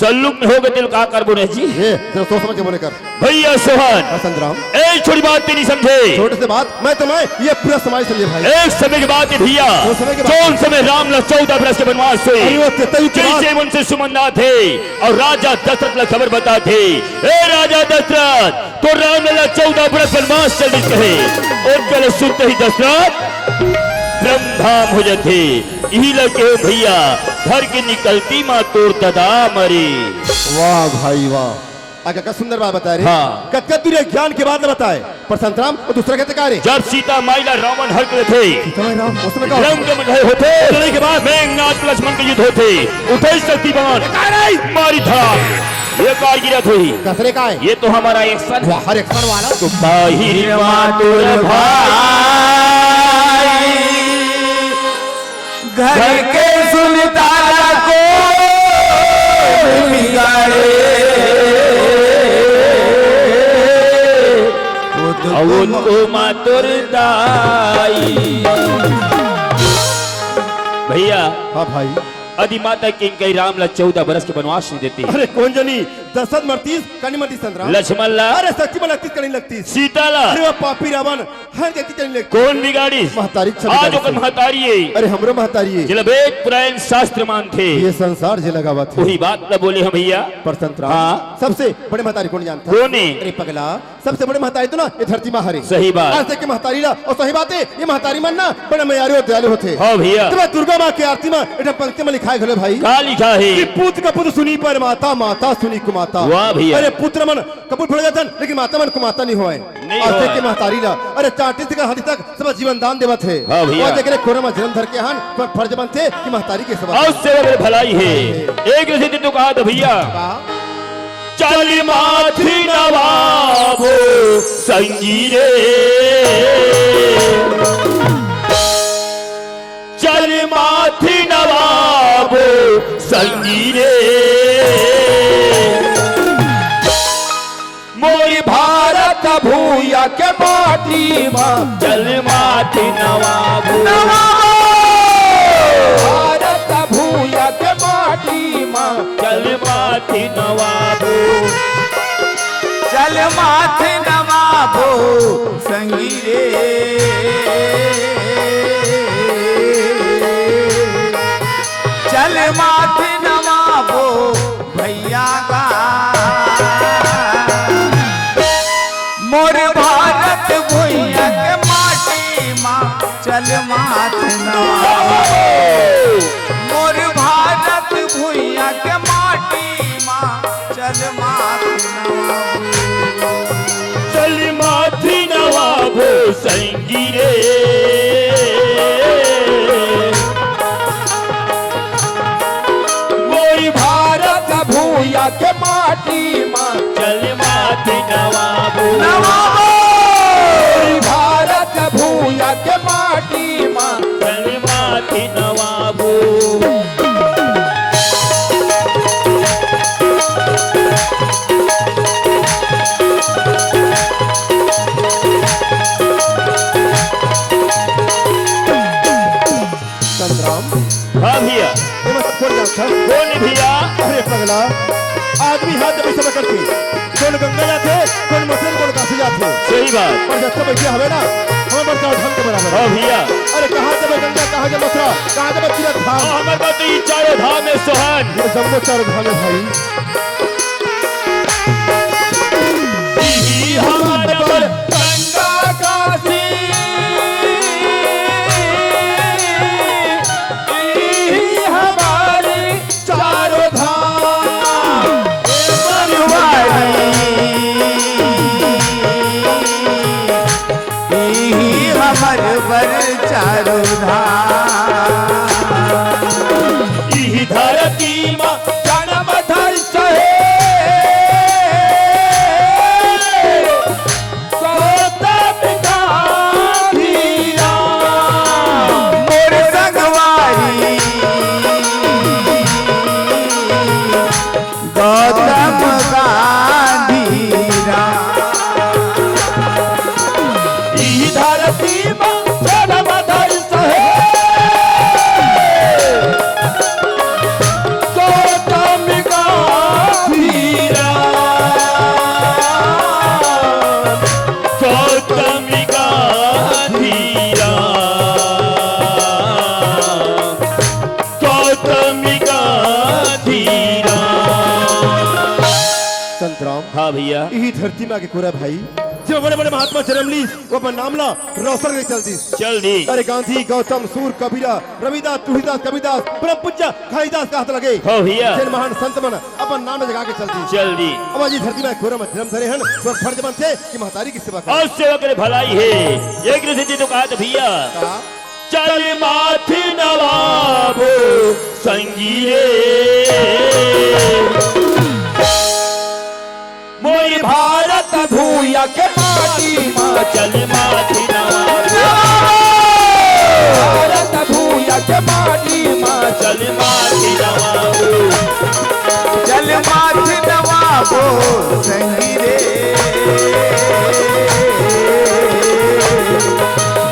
सल्लुक में होगे तेला का करबो रे जी? ए, तेला सोच समझ के बोले कर। भैया सोहन। हाँ, संग्राम। ए छोटी बात तें नइ समझे। छोटे से बात, मैं तो मैं ये पूरा समाज समझे भाई। एक समय के बात हे भैया। वो समय के बात। जौन समय राम ला चौदह बरस के बनवास होय। अरे वो त्रेता युग के बात। जइसे मन से सुमन आथे अउ राजा दशरथ ला खबर बताथे, ए राजा दशरथ, तोर राम लला चौदह बरस बनवास चल दिस कहे। ओकर सुनते ही दशरथ ब्रह्म धाम हो जाथे। इही ला कहे भैया, घर के निकलती मा तोर ददा मरे। वाह भाई वाह, अगा का सुंदर बात बता रे। हाँ। कतका दूर ज्ञान के बात बताए। पर संतराम, वो दूसरा कहते का रे? जब सीता माई ला रावण हर लेथे, सीता माई रावण, उस समय का होता? रंग में रहे होथे, चलने के बाद मेघनाथ लक्ष्मण के युद्ध होथे, उठे शक्ति बाण, का रे? मारी धड़ाम, ये कार गिरत होही। कस रे का हे? ये तो हमारा एक्शन है। वाह, हर एक्शन वाला। तो बाहिर मातुर भाई, घर के सुनता को बिगाड़े, वो तो अउ तुम उनको मातुर दाई। भैया, हाँ भाई। अदि माता किंकरी राम ला चौदह बरस के बनवास नइ देतिस। अरे कोन जनी, दशरथ मरतिस, कनी मरतिस संतराम। लक्ष्मण ला। अरे शक्ति में लगतिस, कनी लगतिस। सीता ला। अरे वो पापी रावण, हर जगह कनी लगतिस। कोन बिगाड़िस? महतारी के सब आज बिगाड़िस ओकर हे। महतारी हे। अरे हमरो महतारी हे। जेला वेद पुराण शास्त्र मानथे। ये संसार जे लगावत हे। वही बात ला बोले हँव भइया। पर संतराम, हाँ। सबसे बड़े महतारी कोन जानथस? कोन हे? अरे पगला, सबसे बड़े महतारी तो ना ये धरती माँ हरे। सही बात। आज तक के महतारी ला, अउ सही बात हे, ये महतारी मन ना बड़ा मयारू अउ दयालु होथे। हाँ भइया। तब दुर्गा माँ के आरती में एक ठन पंक्ति में लिखाय घलो भाई। का लिखाय हे? कि पुत्र का पुत्र सुनी पर माता, माता सुनी कुमाता। वाह भइया। अरे पुत्र मन कपूर फोड़े जाथन, लेकिन माता मन कुमाता नइ होय। नइ आज तक होय। के महतारी ला, अरे चांटी से हाथी तक सब जीवन दान देवत हे। हाँ भइया। अउ जेकरे कोरा में जन्म धर के हन, पर फर्ज बनथे कि महतारी के सेवा अउ करे। सेवा में भलाई हे। एक जैसे दिन तो कहा था भइया। का? चल माथि नवाबो संगी रे, चल माथि नवाबो संगी रे, मोर भारत भूया के माटी मा चल माथि नवाबो। नवाबो। भारत भूया के माटी मा चल माथि नवाबो। चल माथि नवाबो संगी रे। चल माथि नवाबो भइया गा। मोर भारत भुइयाँ के माटी मा चल माथि नवाबो। मोर भारत भुइयाँ के माटी मा चल माथि नवाबो। चल माथि नवाबो संगी रे। मोर भारत भुइयाँ के माटी मा चल माथि नवाबो। नवाबो। मोर भारत भुइयाँ के माटी मा चल माथि नवाबो। संतराम। हाँ भइया। ये मत बोल ना, सर। कोन भइया? अरे पगला, आदमी हाथ में सब करके, कोन गंगा जाथे, कोन मथुरा, कोन काशी जाथे। सही बात। पर जब तक बइठे हवे ना, हमर बड़का धाम के बराबर। हाँ भइया। अरे कहाँ जाबे गंगा, कहाँ जाबे मथुरा, कहाँ जाबे तीरथ धाम? हाँ, हमर बात तो ये चारों धाम हे सोहन। ये जम्मो चारों धाम हे भाई। इही हमर बर गंगा काशी, इही हमर चारों धाम। ए बनवारी, इही हमर बर चारों धाम। इही धरती मा जनम धरिस हे गौतम गांधी राम। मोर संगवारी गौतम गांधी राम। ई धरती मा जनम धरिस हे गौतम गांधी राम। गौतम गांधी राम। गौतम गांधी राम। संतराम। हाँ भइया। इही धरती मा के कोरा भाई, जब बड़े-बड़े महात्मा जनम लीस, वो अपन नाम ला रोशन करके चल दीस। चल दी। अरे गांधी, गौतम, सूर, कबीरा, रविदास, तुलसीदास, कबीरदास, परम पूज्य घासीदास कहात लगे। हाँ भइया। जेन महान संत मन अपन नाम जगा के चल दीस। चल दी। अब आज ये धरती मा कोरा मा जनम धरे हन, तो फर्ज बनथे कि महतारी के सेवा करन। अउ सेवा करे भलाई हे। एक दृष्टि तो कहात भइया। का? चल माथि नवाबो संगी रे। मोर भारत भुइयाँ के माटी मा चल माथि नवाबो। भारत भुइयाँ के माटी मा चल माथि नवाबो। चल माथि नवाबो संगी रे।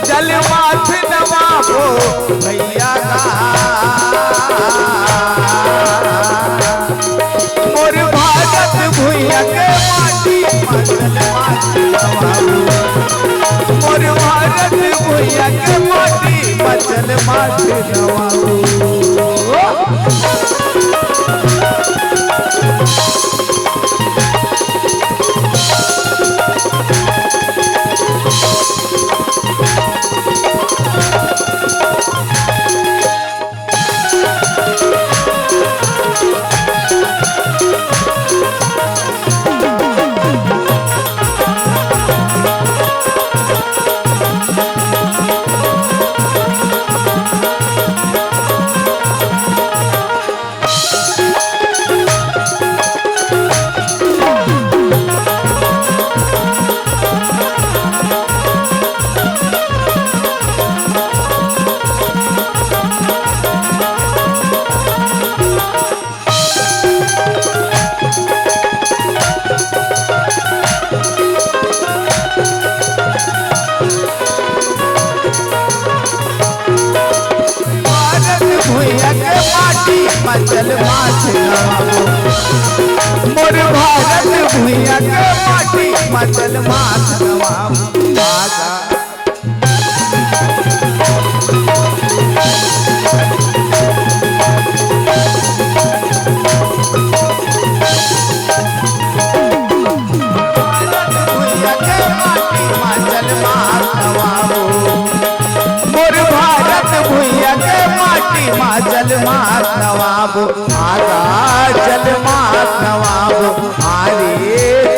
चल माथि नवाबो भइया गा। भुइयां के माटी म चल माथ नवाबो। भारत भुइयां के माटी म चल माथ नवाबो। मोर भारत भुइयां के माटी म चल माथ नवाबो। आजा। भुइयां के माटी म चल माथ नवाबो। मोर भारत भुइयां के माटी म चल माथ नवाबो। आजा चल माथ नवाबो। अरे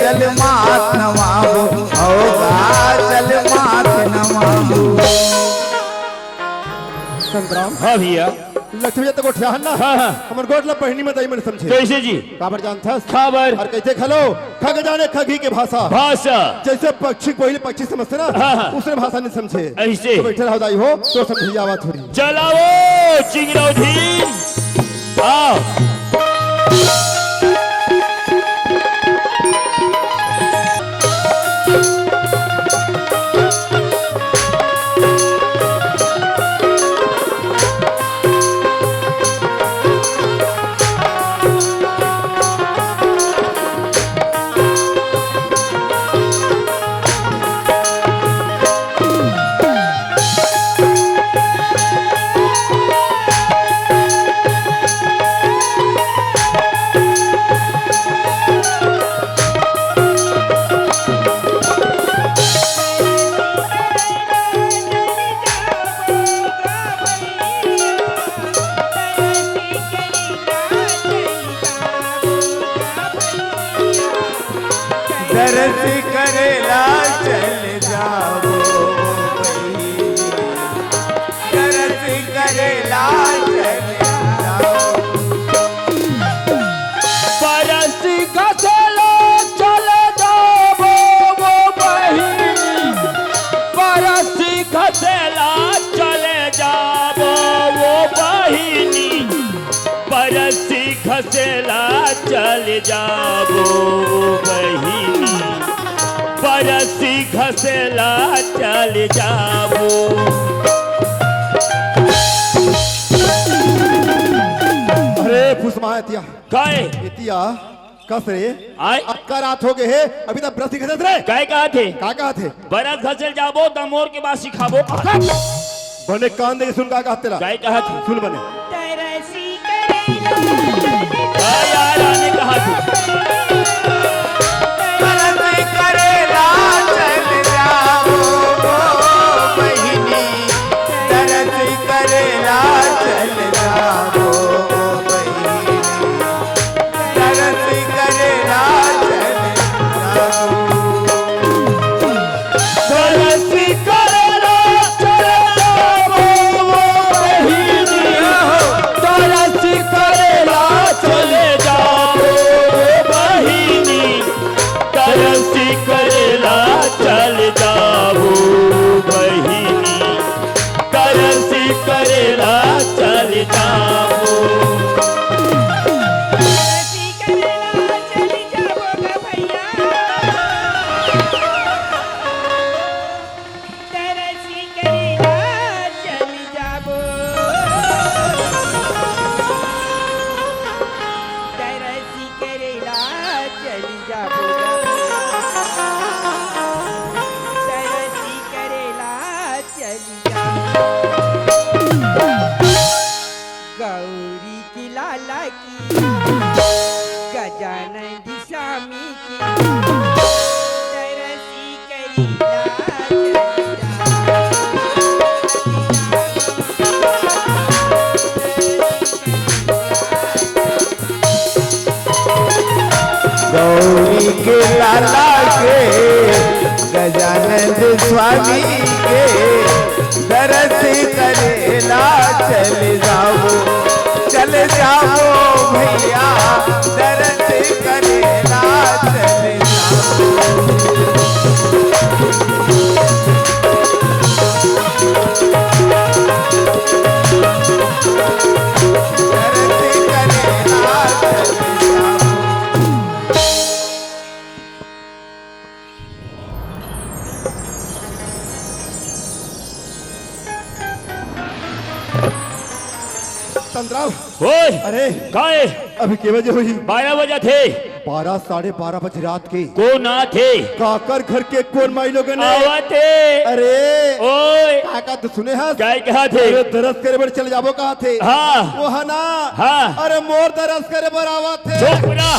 चल माथ नवाबो। होगा चल माथ नवाबो। संतराम। हाँ भैया। लक्ष्मी जी तो गोठियाहन ना। हाँ, हाँ। हमर गोठ ला पहिली म दाई मन समझे। कैसे जी? काबर जानथस? काबर? अउ कैसे घलो? खग जाने खगी के भाषा। भाषा। जैसे पक्षी कोई पक्षी समझथे ना, हाँ, हाँ। उसने भाषा नहीं समझे। ऐसे। तो बैठे रहो दाई हो, तो समझ जावा थोड़ी। चलाओ चिंगरौधी। आओ। दरस करेला चल जाबो बहिनी, दरस करेला चल जाबो। परस घसेला चल जाबो वो बहिनी, परस घसेला चल जाबो वो बहिनी। परसी घसेला चल जाबो बहिनी, परसी घसेला चल जाबो। अरे फुसमा एतिया। काय? एतिया। कस रे? आय? अतका रात हो गे हे, अभी तक बरसी घसत रे। काय कहत हे? का कहत हे? बरस घसेल जाबो, त मोर के बात सिखाबो। बने कान दे के सुन का कहत तेला। काय कहत हे? सुन बने। तरसी करेला। आ यार, आने कहत हे। तरसी करेला चल जाबो बहिनी, तरसी करेला चल जाबो बहिनी। तरस करेला चल जाबो। तरस करेला चल जाबो वो बहिनी। तरस करेला के लाला के, गजानंद स्वामी के दरस करेला चल जावो, चल जावो भइया, दरस करेला चल जावो। दरस करेला चल जावो। संतराम। ओए! अरे! काय? अभी के बजे होही? बारह बजत हे। बारह, साढ़े बारह बजे रात के। कोन आत हे? काकर घर के कोन माईलोगन हे? आवत हे। अरे! ओए! काका, तैं सुने हस? काय कहत हे? अरे, दरस करे बर चल जाबो कहत हे। हाँ। वो हे ना? हाँ। अरे, मोर दरस करे बर आवत हे। चुप रह।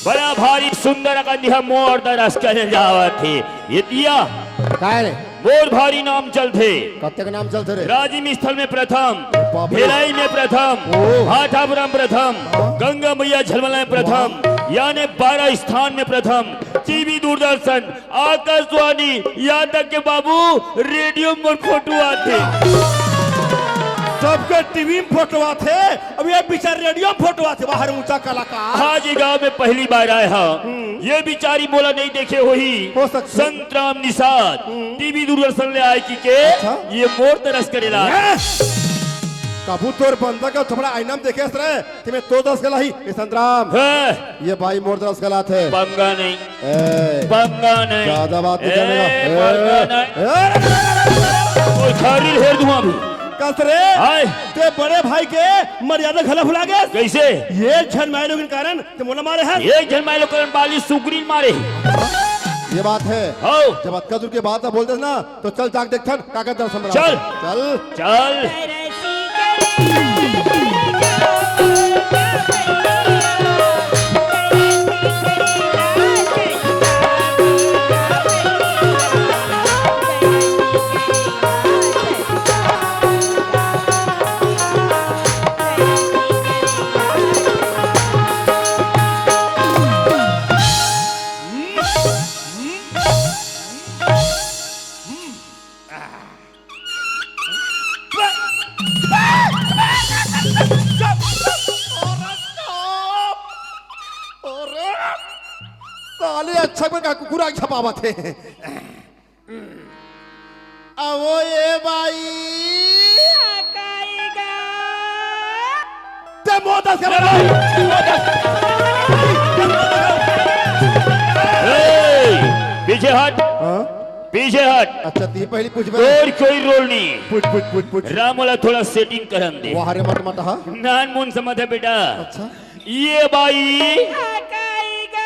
बड़ा भारी सुंदर अकन दिहा मोर दरस करे जावत हे। ये दिया। काय रे? मोर भारी नाम चलथे। कतेक नाम चलथे रे? राजिम स्थल में प्रथम, बाप रे। भिलाई में प्रथम, ओ। भाटापुरम प्रथम, हाँ। गंगा मैया झलमला में प्रथम, वाह। याने बारह स्थान में प्रथम, टीवी दूरदर्शन, आकाशवाणी, यहाँ तक के बाबू रेडियो में फोटो आथे। सबके टीवी में फोटो आथे, अब ये बिचार रेडियो में फोटो आथे, बाहर ऊंचा कलाकार। आज ये गांव में पहली बार आए हंव। हम्म। ये बिचारी मोला नहीं देखे होही। हो सकथे। संतराम निषाद, हम्म। टीवी दूरदर्शन ले आए कि के, अच्छा। ये मोर दरस करेला। हैं? कभू तोर बंदा के थोड़ा आईना में देखे हस रे, ते में तोर दरस करेला ही, ए संतराम। हैं? ये बाई मोर दरस करेला थे। पंगा नहीं। ए, पंगा नहीं। ज्यादा बात नहीं ए, करने का। ए, पंगा नहीं। ए, ए, ओए, खरी हेर दूं अभी। कस रे? हाय। ते बड़े भाई के मर्यादा घला भुला गे। कैसे? ये झन माईलोगन कारण ते मोला मारे हस। ये झन माईलोगन बाली सुकरी मारे। ये बात हे। हव। जब अतका दूर के बात ला बोल देस ना, तो चल जाके देखथन, काकर दरस मरा। चल। चल। चल। अरे, साले अच्छा में का कुकुर आँख झपावत हे। अवो ये बाई। आ, काई गा? ते मोदस के बना। ए, पीछे हट। हाँ? पीछे हट। अच्छा, ती पहली पूछ बे। तोर कोई रोल नहीं। पूछ, पूछ, पूछ, पूछ। राम वाला थोड़ा सेटिंग करन दे। वाह रे मट मट हा। नान मुन समझ हे बेटा। अच्छा। ये बाई। आ, काई गा?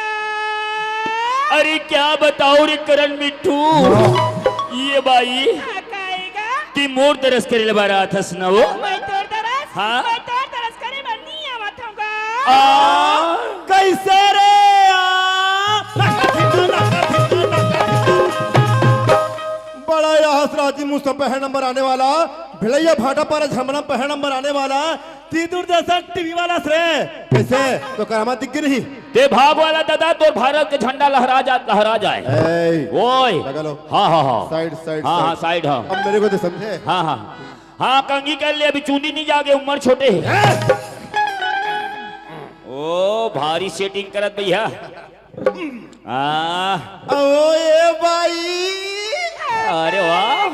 अरे क्या बताओ रे करण मिट्ठू। हाँ। ये बाई। आ, काई गा? कि मोर दरस करे ले बर आथस न वो। मैं तोर दरस? हाँ। मैं तोर दरस करे बर नहीं आवत हूँ गा। आ, कैसे रे? आ? बड़ा यह राजी मुझसे पहला नंबर आने वाला, भिलैया भाटापारा झमरा पहला नंबर आने वाला, ती दूरदर्शन टीवी वाला से रे। कैसे? तो करामा दिख गे नहीं। ते भाग वाला दादा, तोर भारत के झंडा लहरा जा, लहरा जाए। ए, ओए। लगा लो। हाँ, हाँ, हाँ। साइड, साइड, हाँ, हाँ, साइड। साइड, हाँ। अब मेरे को तो समझे। हाँ, हाँ। हाँ, कंघी कर ले, अभी चूंदी नहीं जागे, उम्र छोटे हे। हैं? ओ, भारी सेटिंग करत भैया। आ। ओ ए बाई। अरे वाह।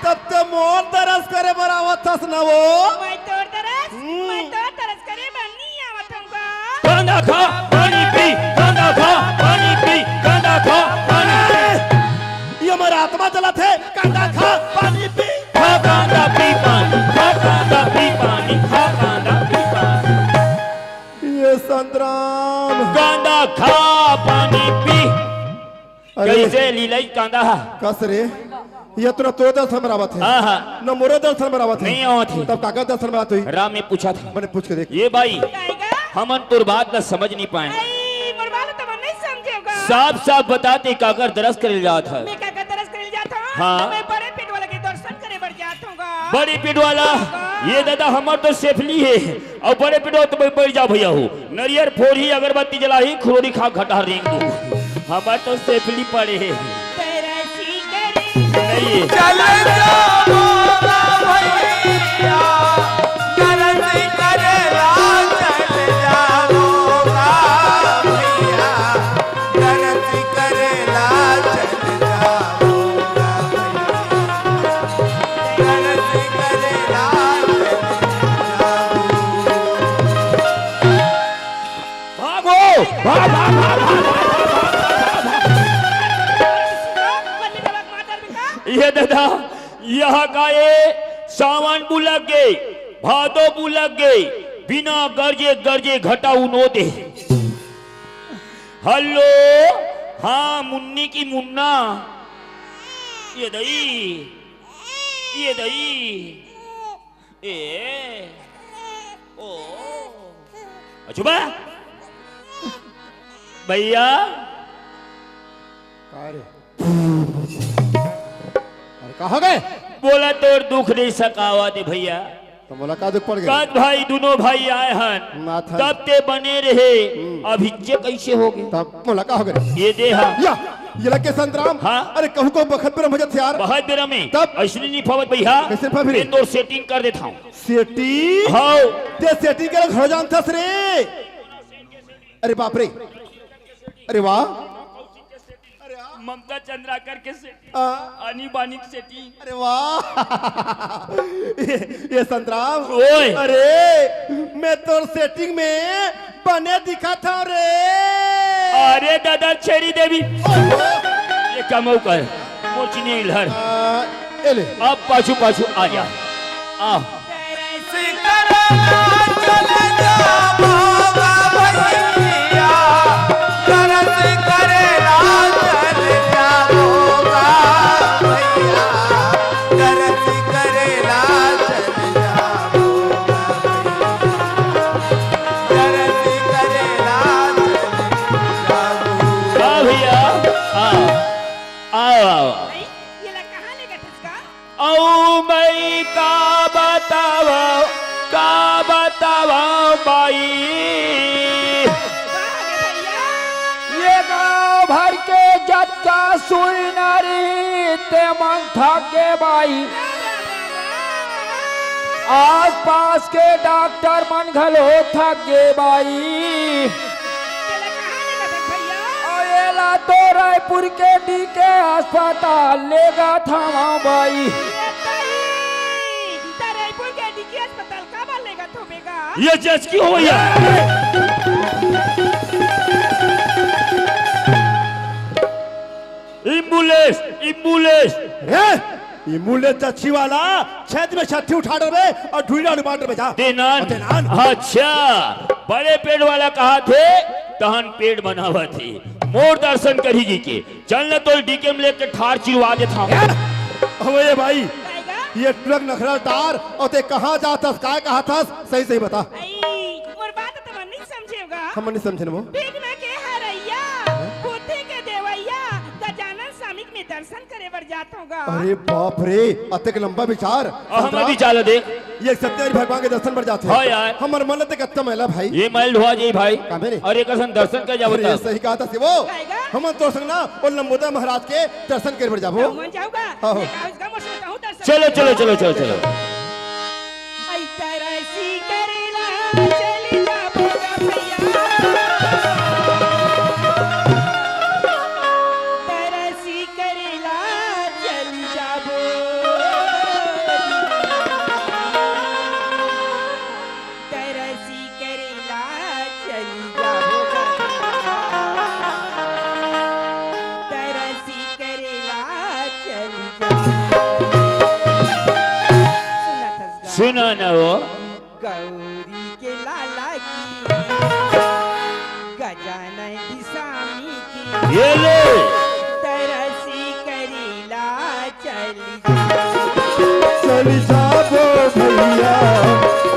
तब ते मोर दरस करे बर आवत हस न वो। मैं तोर दरस, हम्म। मैं तोर दरस करे बर नहीं आवत हूँ गा। कांदा खा, पानी पी, कांदा खा, पानी पी, कांदा खा, पानी पी। ये मोर आत्मा जलत हे, कांदा खा, पानी पी। खा कांदा पी पानी, खा कांदा पी पानी, खा कांदा पी पानी। ये संतराम। कांदा खा, पानी पी। अरे। कैसे लीलई कांदा हा? कस रे, ये तो ना तोर दरस मरावत हे, हाँ, हाँ। ना मोरो दरस मरावत हे। नहीं आवत हे। तब काकर दरस मरावत होही? राम में पूछा था। मैंने पूछ के देख। ये बाई, काई गा? हमन तोर बात ला समझ नहीं पाए। आई, मोर बात तो मन नहीं समझे गा। साफ साफ बता ते काकर दरस करे जात हे। मैं काकर दरस करे जात हूँ? हाँ। तो मैं बड़े पेट वाला के दर्शन करे बर जात हूँ गा। बड़े पेट वाला? हाँ। ये दादा हमर तो सेफली हे। अउ बड़े पेट वाला तो मैं बैठ जा भैया हो। नरियर फोड़ही, अगरबत्ती जलाही, खुरोड़ी खा घटा रेंग दू। हमर तो सेफली पड़े हे। नहीं। चल जाओगा भैया, गलती करेला, चल जाओगा भैया, गलती करेला, चल जाओगा भैया, गलती करेला, चल जाओगा। भागो, भाग, भाग, भाग। ये दादा, यहाँ का ये सावन बुलक गे, भादो बुलक गे, बिना गरजे गरजे घटा उनो दे। हेलो, हाँ, मुन्नी की मुन्ना। ये दई, ये दई। ए, ओ। अचुबा। भैया। का रे? अरे, कहाँ गए? बोला, तोर दुख नहीं सकावा दे भैया। तो बोला, का दुख पड़ गया? कद भाई, दोनों भाई आए हन, माथा। तब ते बने रहे, हम्म। अब हिच्चे कैसे हो गए? तब बोला, का हो गए? ये दे हा। या, ये लगे संतराम। हाँ। अरे, कहूँ को बखत बेरा में हो जात यार। बहुत बेरा में। तब? ऐसने नहीं फवत भैया। कैसे फवत रे? मैं तो सेटिंग कर देता हूँ। सेटिंग? हाँ। ते सेटिंग के घर जानता रे। अरे बाप रे। अरे वाह। ममता चंद्राकर के सेटिंग। आ। आनी बानी के सेटिंग। अरे वाह। ये, ये संतराम। ओए। अरे, मैं तोर सेटिंग में बने दिखा था रे। अरे दादा छेरी देवी। ओहो। ये कमऊ कर। मोचनी लहर। आ, ए ले। अब पाछू पाछू आ जा। आ। हाँ भैया, हाँ। आओ, आओ। भाई, ये ला कहाँ ले गए थे इसका? अऊ मैं का बतावं, का बतावं बाई। वाह रे भैया। ये गांव भर के जतका सुई नारी ते मन थक गे बाई। आसपास के डॉक्टर मन घलो थक गे बाई। तेला कहाँ लेगत हस भैया? अउ एला तो रायपुर के डीके अस्पताल लेगत हवं बाई। ये तई, त रायपुर के डीके अस्पताल काबर लेगत होबे गा? ये जचकी हो भैया। Ambulance, ambulance. रे, एम्बुलेंस जचकी वाला, छत में छठी उठा डरबे अउ ढूंढी डालू बांट डरबे जा। तेनान। तेनान। अच्छा, बड़े पेट वाला कहाथे, तहन पेट बनावत हे। मोर दर्शन करही जी के। चल न तोल डीके में लेके ठार चिरवा देत हंव। अबे ये भाई, कायगा? ये ट्रक नखरा तार, अउ ते कहाँ जात हस, काय कहत हस, सही सही बता। आई, मोर बात त मन नहीं समझेगा। हम नहीं समझे न वो। बिघ्न के हरैया, बुद्धि के देवैया, गजानन स्वामी के मैं दर्शन करे बर जात हंव गा। अरे बाप रे, अतेक लंबा विचार। अ, हमर संतराम। विचार ला देख। ये सत्यनारायण भगवान के दर्शन बर जात हे। हाँ यार। हमर मन ल ते कतका मैला भाई। ये मैल धोवा जाही भाई। का मेरे? अउ एकर संग दर्शन कर जाबो अरे तब। सही कहत हस वो। कायगा? हमन तोर संग ना ओ लंबोदर महाराज के दर्शन करे बर जाबो। हमन जाबो गा। हाँ, हाँ। मैं का उसका मोर से बताऊं दर्शन। चलो, चलो, चलो, चलो, चलो। आई तरसी करेला चली जाबो गा भैया। तरसी करेला चली जाबो। तरसी करेला चली जाबो गा। तरसी करेला चली जाबो। सुनत हस गा? सुना ना वो। गौरी के लाला की, गजानन स्वामी की। ये ले। तरसी करेला चली जाबो। चली जाबो भैया,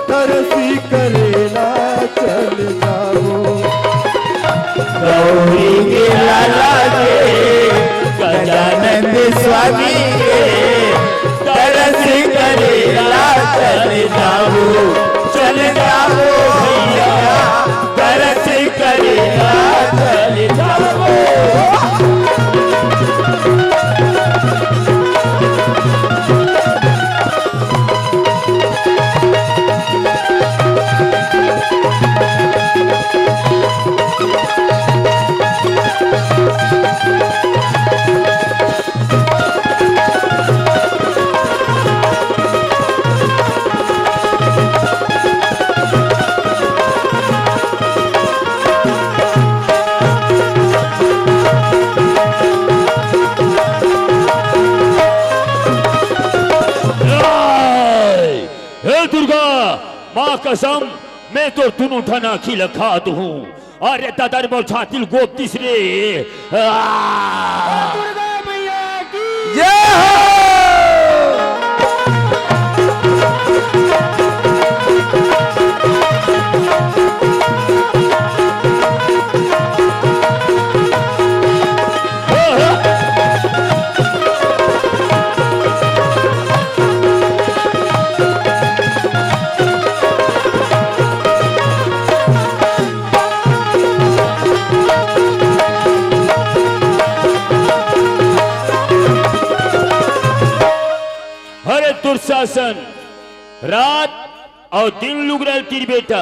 तरसी करेला चली जाबो। गौरी के लाला के, गजानंद स्वामी के, तरसी करेला चली जाबो, चली जाबो भैया, तरसी करेला चली जाबो। हे दुर्गा, माँ कसम, मैं तो दुनों ठन आँखी ल खा दूहूँ। अरे ददा रे, मोर छाती ल गोप दिस रे। आ! दुर्गा मैया की जय हो। अरे दुशासन, रात अउ दिन लुगरा ल तीर बेटा,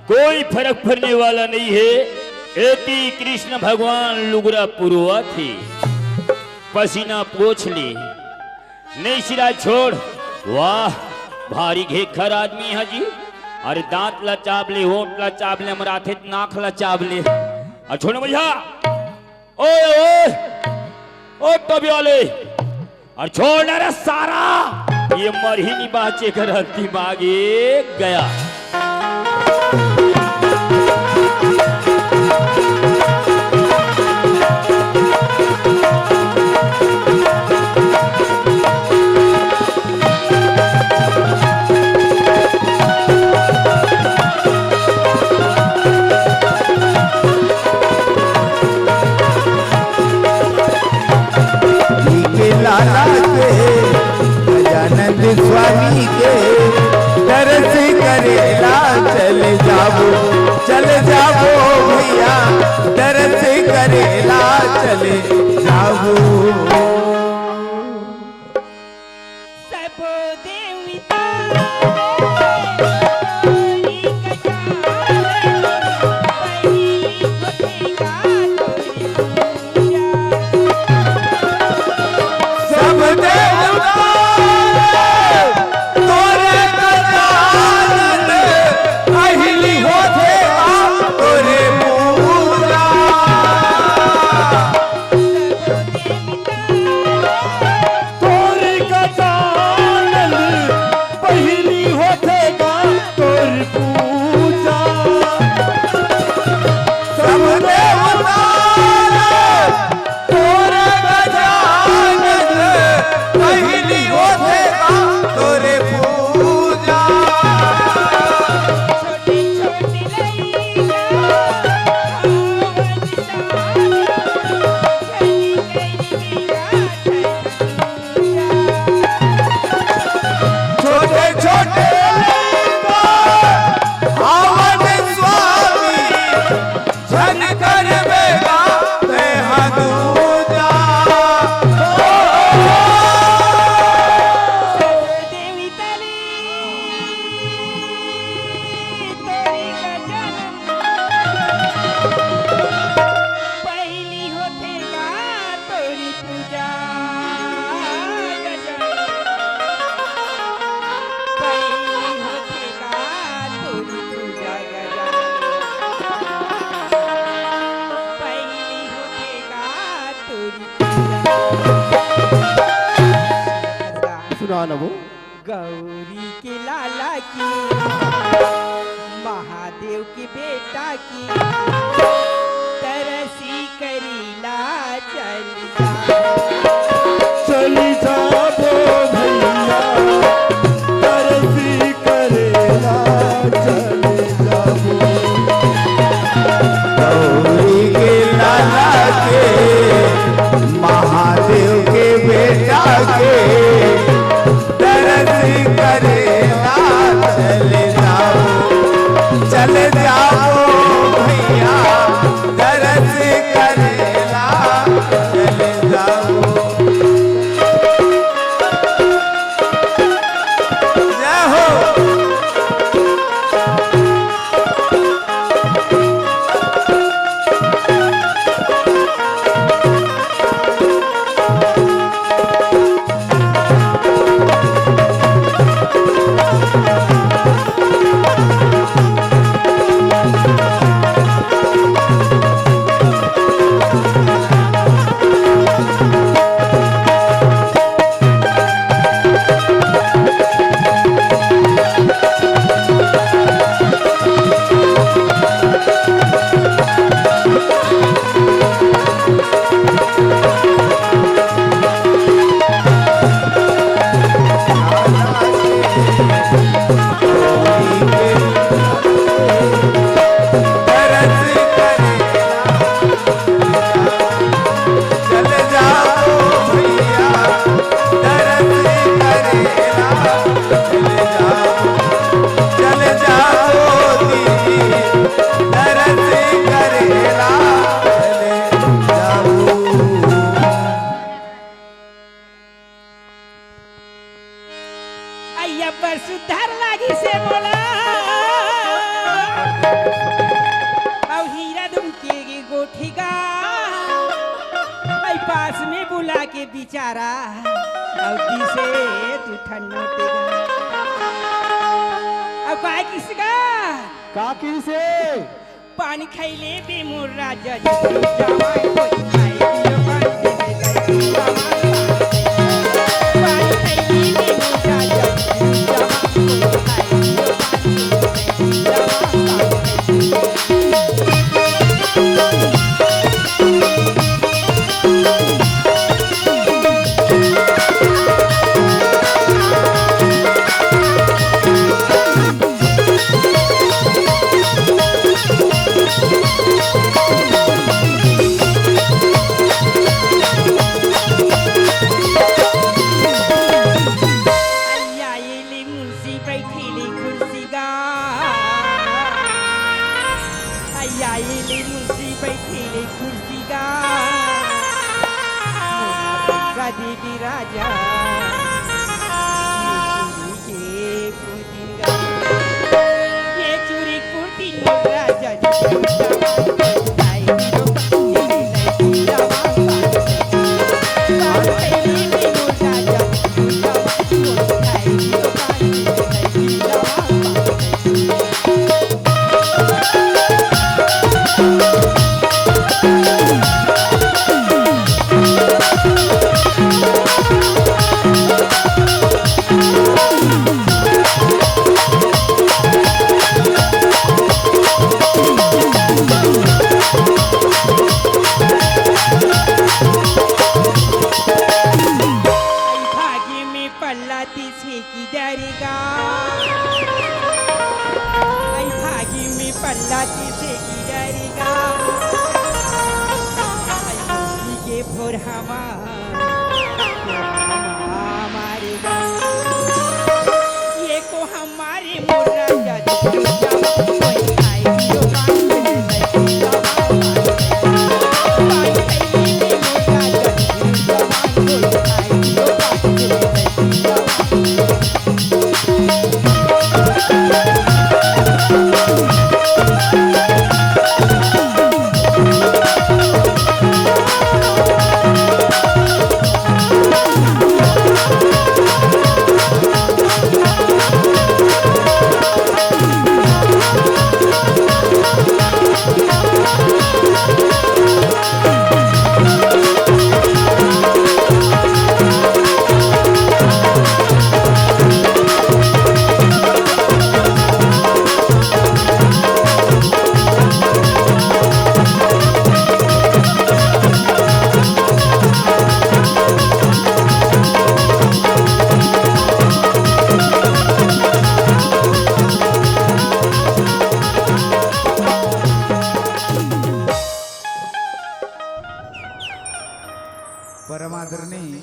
कोई फरक पड़ने वाला नहीं है। एती कृष्ण भगवान लुगरा पुरवाथे, पसीना पोंछ ले। नहीं सिराय छोड़। वाह, भारी घेखर आदमी हे जी। अरे दांत ला चाब ले, होंठ ला चाब ले, अमराथे त नाक ला चाब ले। अउ छोड़ भैया, ओए, ओए, ओ टबियाले, अरे छोड़ ना रे सारा, ये मरही नहीं बाचे कर दिमाग एक गया। जी के लाला के, गजानंद स्वामी के, दरस करेला चले जाबो, चले जाबो भैया, दरस करेला चले जाबो। सब देवता तोरी गजानन, पहिली होथे गा तोरी पूजा। सब देवता तोरे गजानन, पहिली होथे गा तोरे पूजा। तोर गजानन पहिली होथे गा तोर पूजा। सब देवता तोर गजानन पहिली होथे गा तोर पूजा। छोटे छोटे लइका छोटे छोटे हावन स्वामी, झन करबे गा तेहा दूजा। देवी तरी तोरी गजन पहिली होथे गा तोरी पूजा गजन। पहिली होथे गा तोरी पूजा गजन। पहिली होथे गा तोरी पूजा। सुना ना वो। गौरी के लाला की, महादेव के बेटा की, तरसी करेला चली जा। चली जाबो भैया, तरसी करेला चली जाबो। गौरी के लाला के, महादेव के बेटा के, दरस करेला चले जाबो, चले जाबो भैया, दरस करेला चले जाबो। चले जाओ, चले जाओ दीदी, दरस करेला चले जाओ। अइया पर सुधार लागी से मोला। अउ हीरा दुम के गे गोठी गा। अइ पास में बुला के बिचारा। अउ दिसे तू ठन्नो तेगा। अउ काय किसगा? का किसे? पानी खइले बे मोर राजा जी, जवान कोई खाए दियो पानी दे दे, जवान पानी। पानी खइले बे मोर राजा जी, जवान कोई खाए दियो पानी दे दे, जवान पानी। अइया एले मुंशी बैठेले कुर्सी गा। अइया एले मुंशी बैठेले कुर्सी गा। मोला देवी राजा, ये चूरी के ये चूरी कुर्ती मोर राजा जी, भागी में पल्ला तिसे की डरेगा, आई भागी में पल्ला तिसे की डरेगा, आई भागी के भोर हमा, हमा मारेगा। ये को हमारे मोर राजा जी, कोई आई यो बात नहीं। परम आदरणीय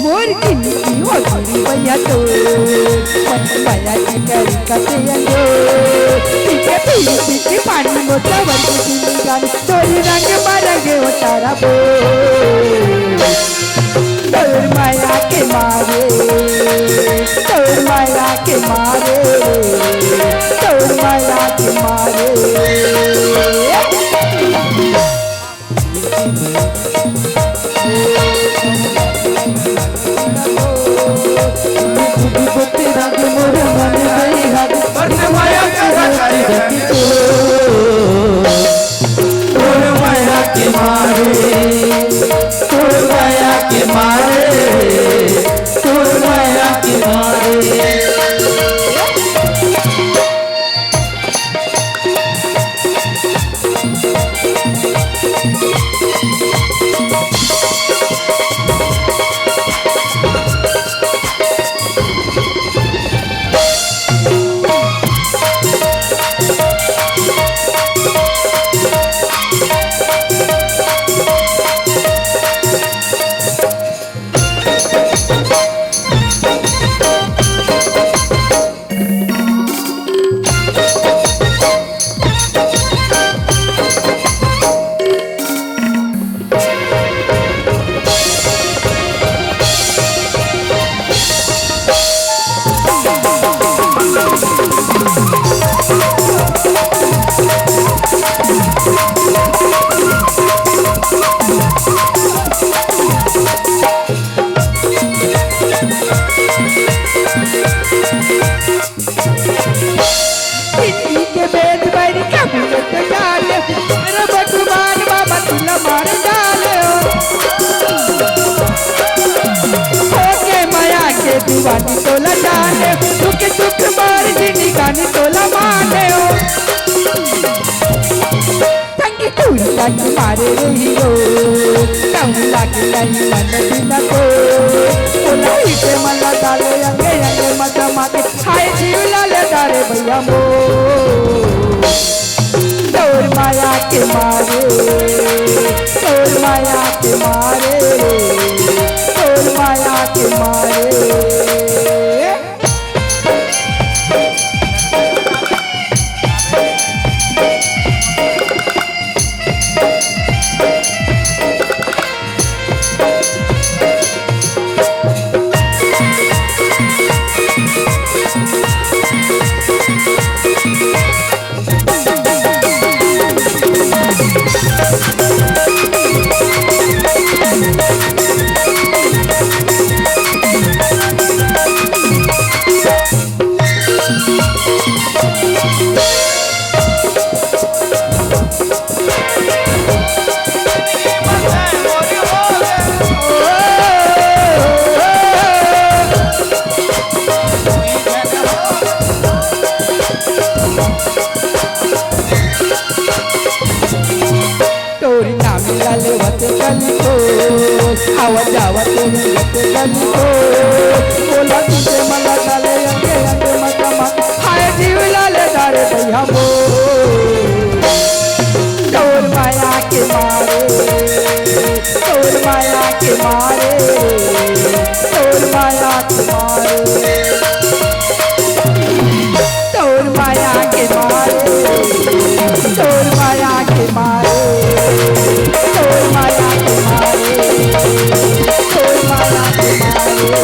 मोर जिंदगी ओ तेरी भैया तो, मन माया के करी कते अंजो। पीके पीके पीके पानी मोटा वर्ग जिंदगी गान, तोरी रंग मा रंग हो तारा बो। तोर माया के मारे, तोर माया के मारे, रंग मोर मन गई रंग, बन माया का रंग रंग तो। तोर माया के मारे, तोर माया के मारे, तोर माया के मारे। जिंदगी के बेंत बैरी कभी न तो जाने, मेरा भगवान बाबा तुला मार डाले हो। होके माया के दीवानी तोला जाने, दुख सुख मार जिंदगानी तोला माने हो। संगी तू लगी मारे रही हो, कम लगी नहीं मन बिना को। बोलाई के मला डाले अंगे अंगे मत माके, हाय जीव लाले डारे भैया मो। तोर माया के मारे, तोर माया के मारे, तोर माया के मारे। तोरी नाम ला लेवत गली को, आवा जावा तोरी लेवत गली को। बोला तुझे मला डाले अंगे अंगे मत मत, हाय जीव लाले डारे भैया मो। तोर माया के मारे, तोर माया के मारे, तोर माया के मारे। तोर माया के मारे, तोर माया के मारे, तोर माया के मारे, तोर माया के मारे।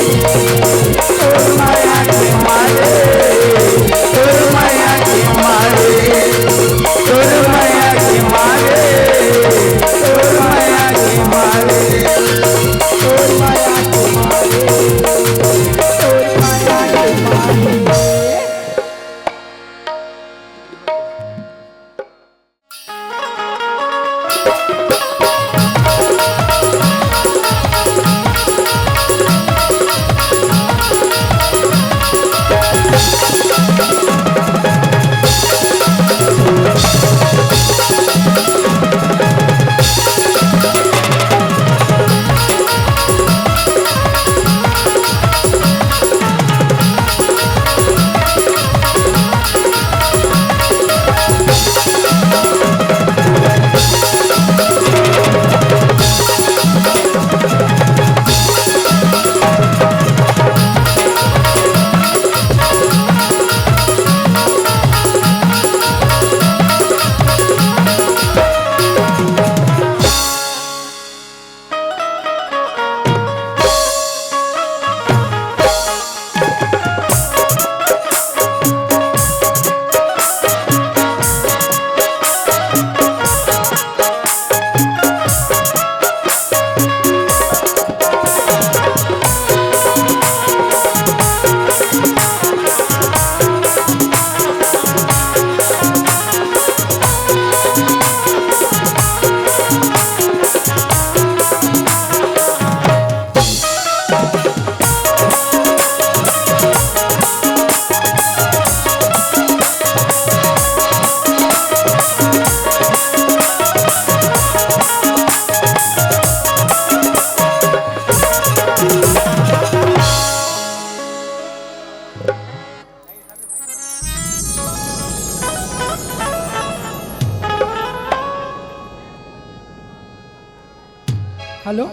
Hello,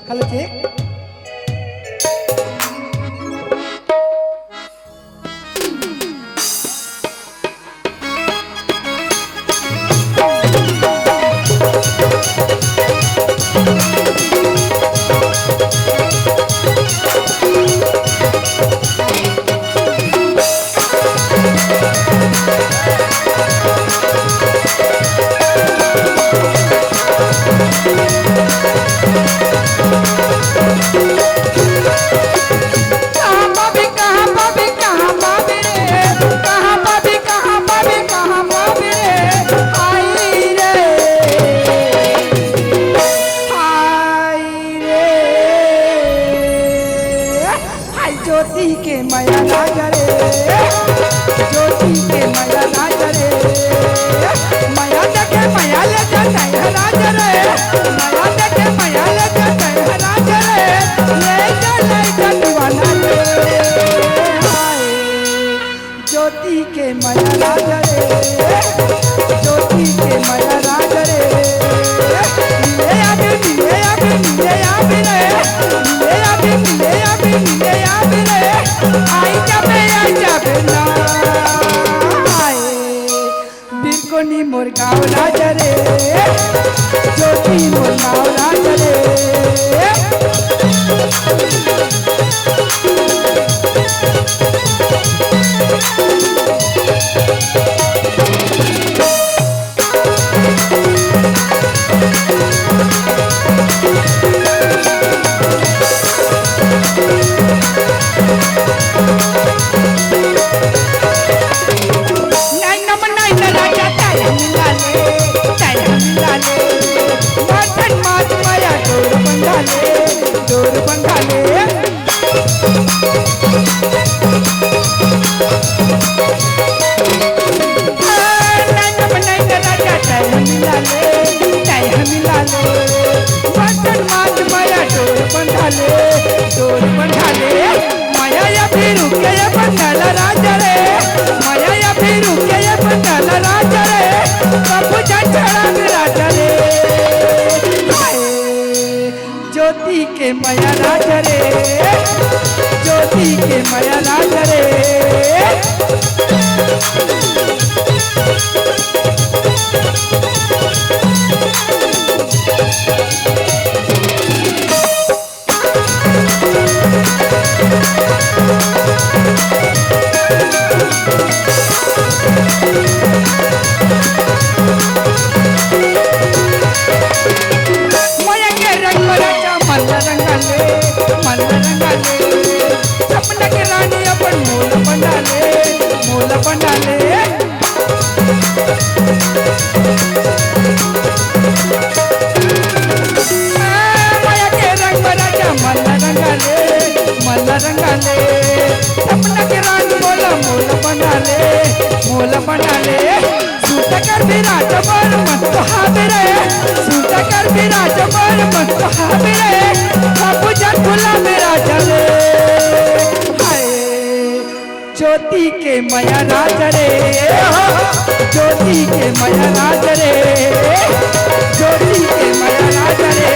hello, check. कहाँ पाबे, कहाँ पाबे, कहाँ पाबे रे? कहाँ पाबे, कहाँ पाबे, कहाँ पाबे रे? हाय रे, हाय रे, हाय ज्योति के मया राजा रे, ज्योति के मया राजा रे, मया देखे मया ले जाता है राजा रे, मया देखे मया ले जाता है राजा रे, ले जा, ले जा दीवाना रे। हाय, ज्योति के मया राजा रे, ज्योति के मया राजा रे। मिले अभी, मिले अभी, मिले अभी रे, मिले अभी, मिले अभी, मिले अभी रे। आई जाबे, आई जाबे ना। हाय, बिरकोनी मोर गाँव राजा रे, ज्योति मोर गाँव राजा रे। नैन म नैन लगा, तैं ह मिला ले, तैं ह मिला ले। माथन माथ माया डोर बंधा ले, डोर बंधा ले। नैन म नैन लगा, तैं ह मिला ले, तैं ह मिला ले। माथन माथ माया डोर बंधा ले, डोर बंधा ले। मया या फिर के ये बंधल राजा रे, मया या फिर के ये बंधल राजा रे, बाबू जान छड़ा दे राजा रे। हाय, ज्योति के मया राजा रे, ज्योति के मया राजा रे। मया के रंग म राजा मन ला रंगा ले, मन ला रंगा ले। सपना के रानी अपन मोला बना ले, मोला बना ले। मया के रंग म राजा मन ला रंगा ले, मन ला रंगा ले। सपना के रानी मोला, मोला बना ले, मोला बना ले। सुनता कर भी राजा मोर मन तो हावे रे, सुनता कर भी राजा मोर मन तो हावे रे। बाबू जान भुला में राजा रे। हाय, ज्योति के मया राजा रे, हो, ज्योति के मया राजा रे, ज्योति के मया राजा रे,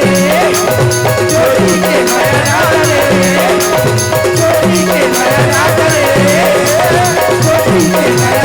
ज्योति के मया राजा रे, ज्योति के मया राजा रे, ज्योति के मया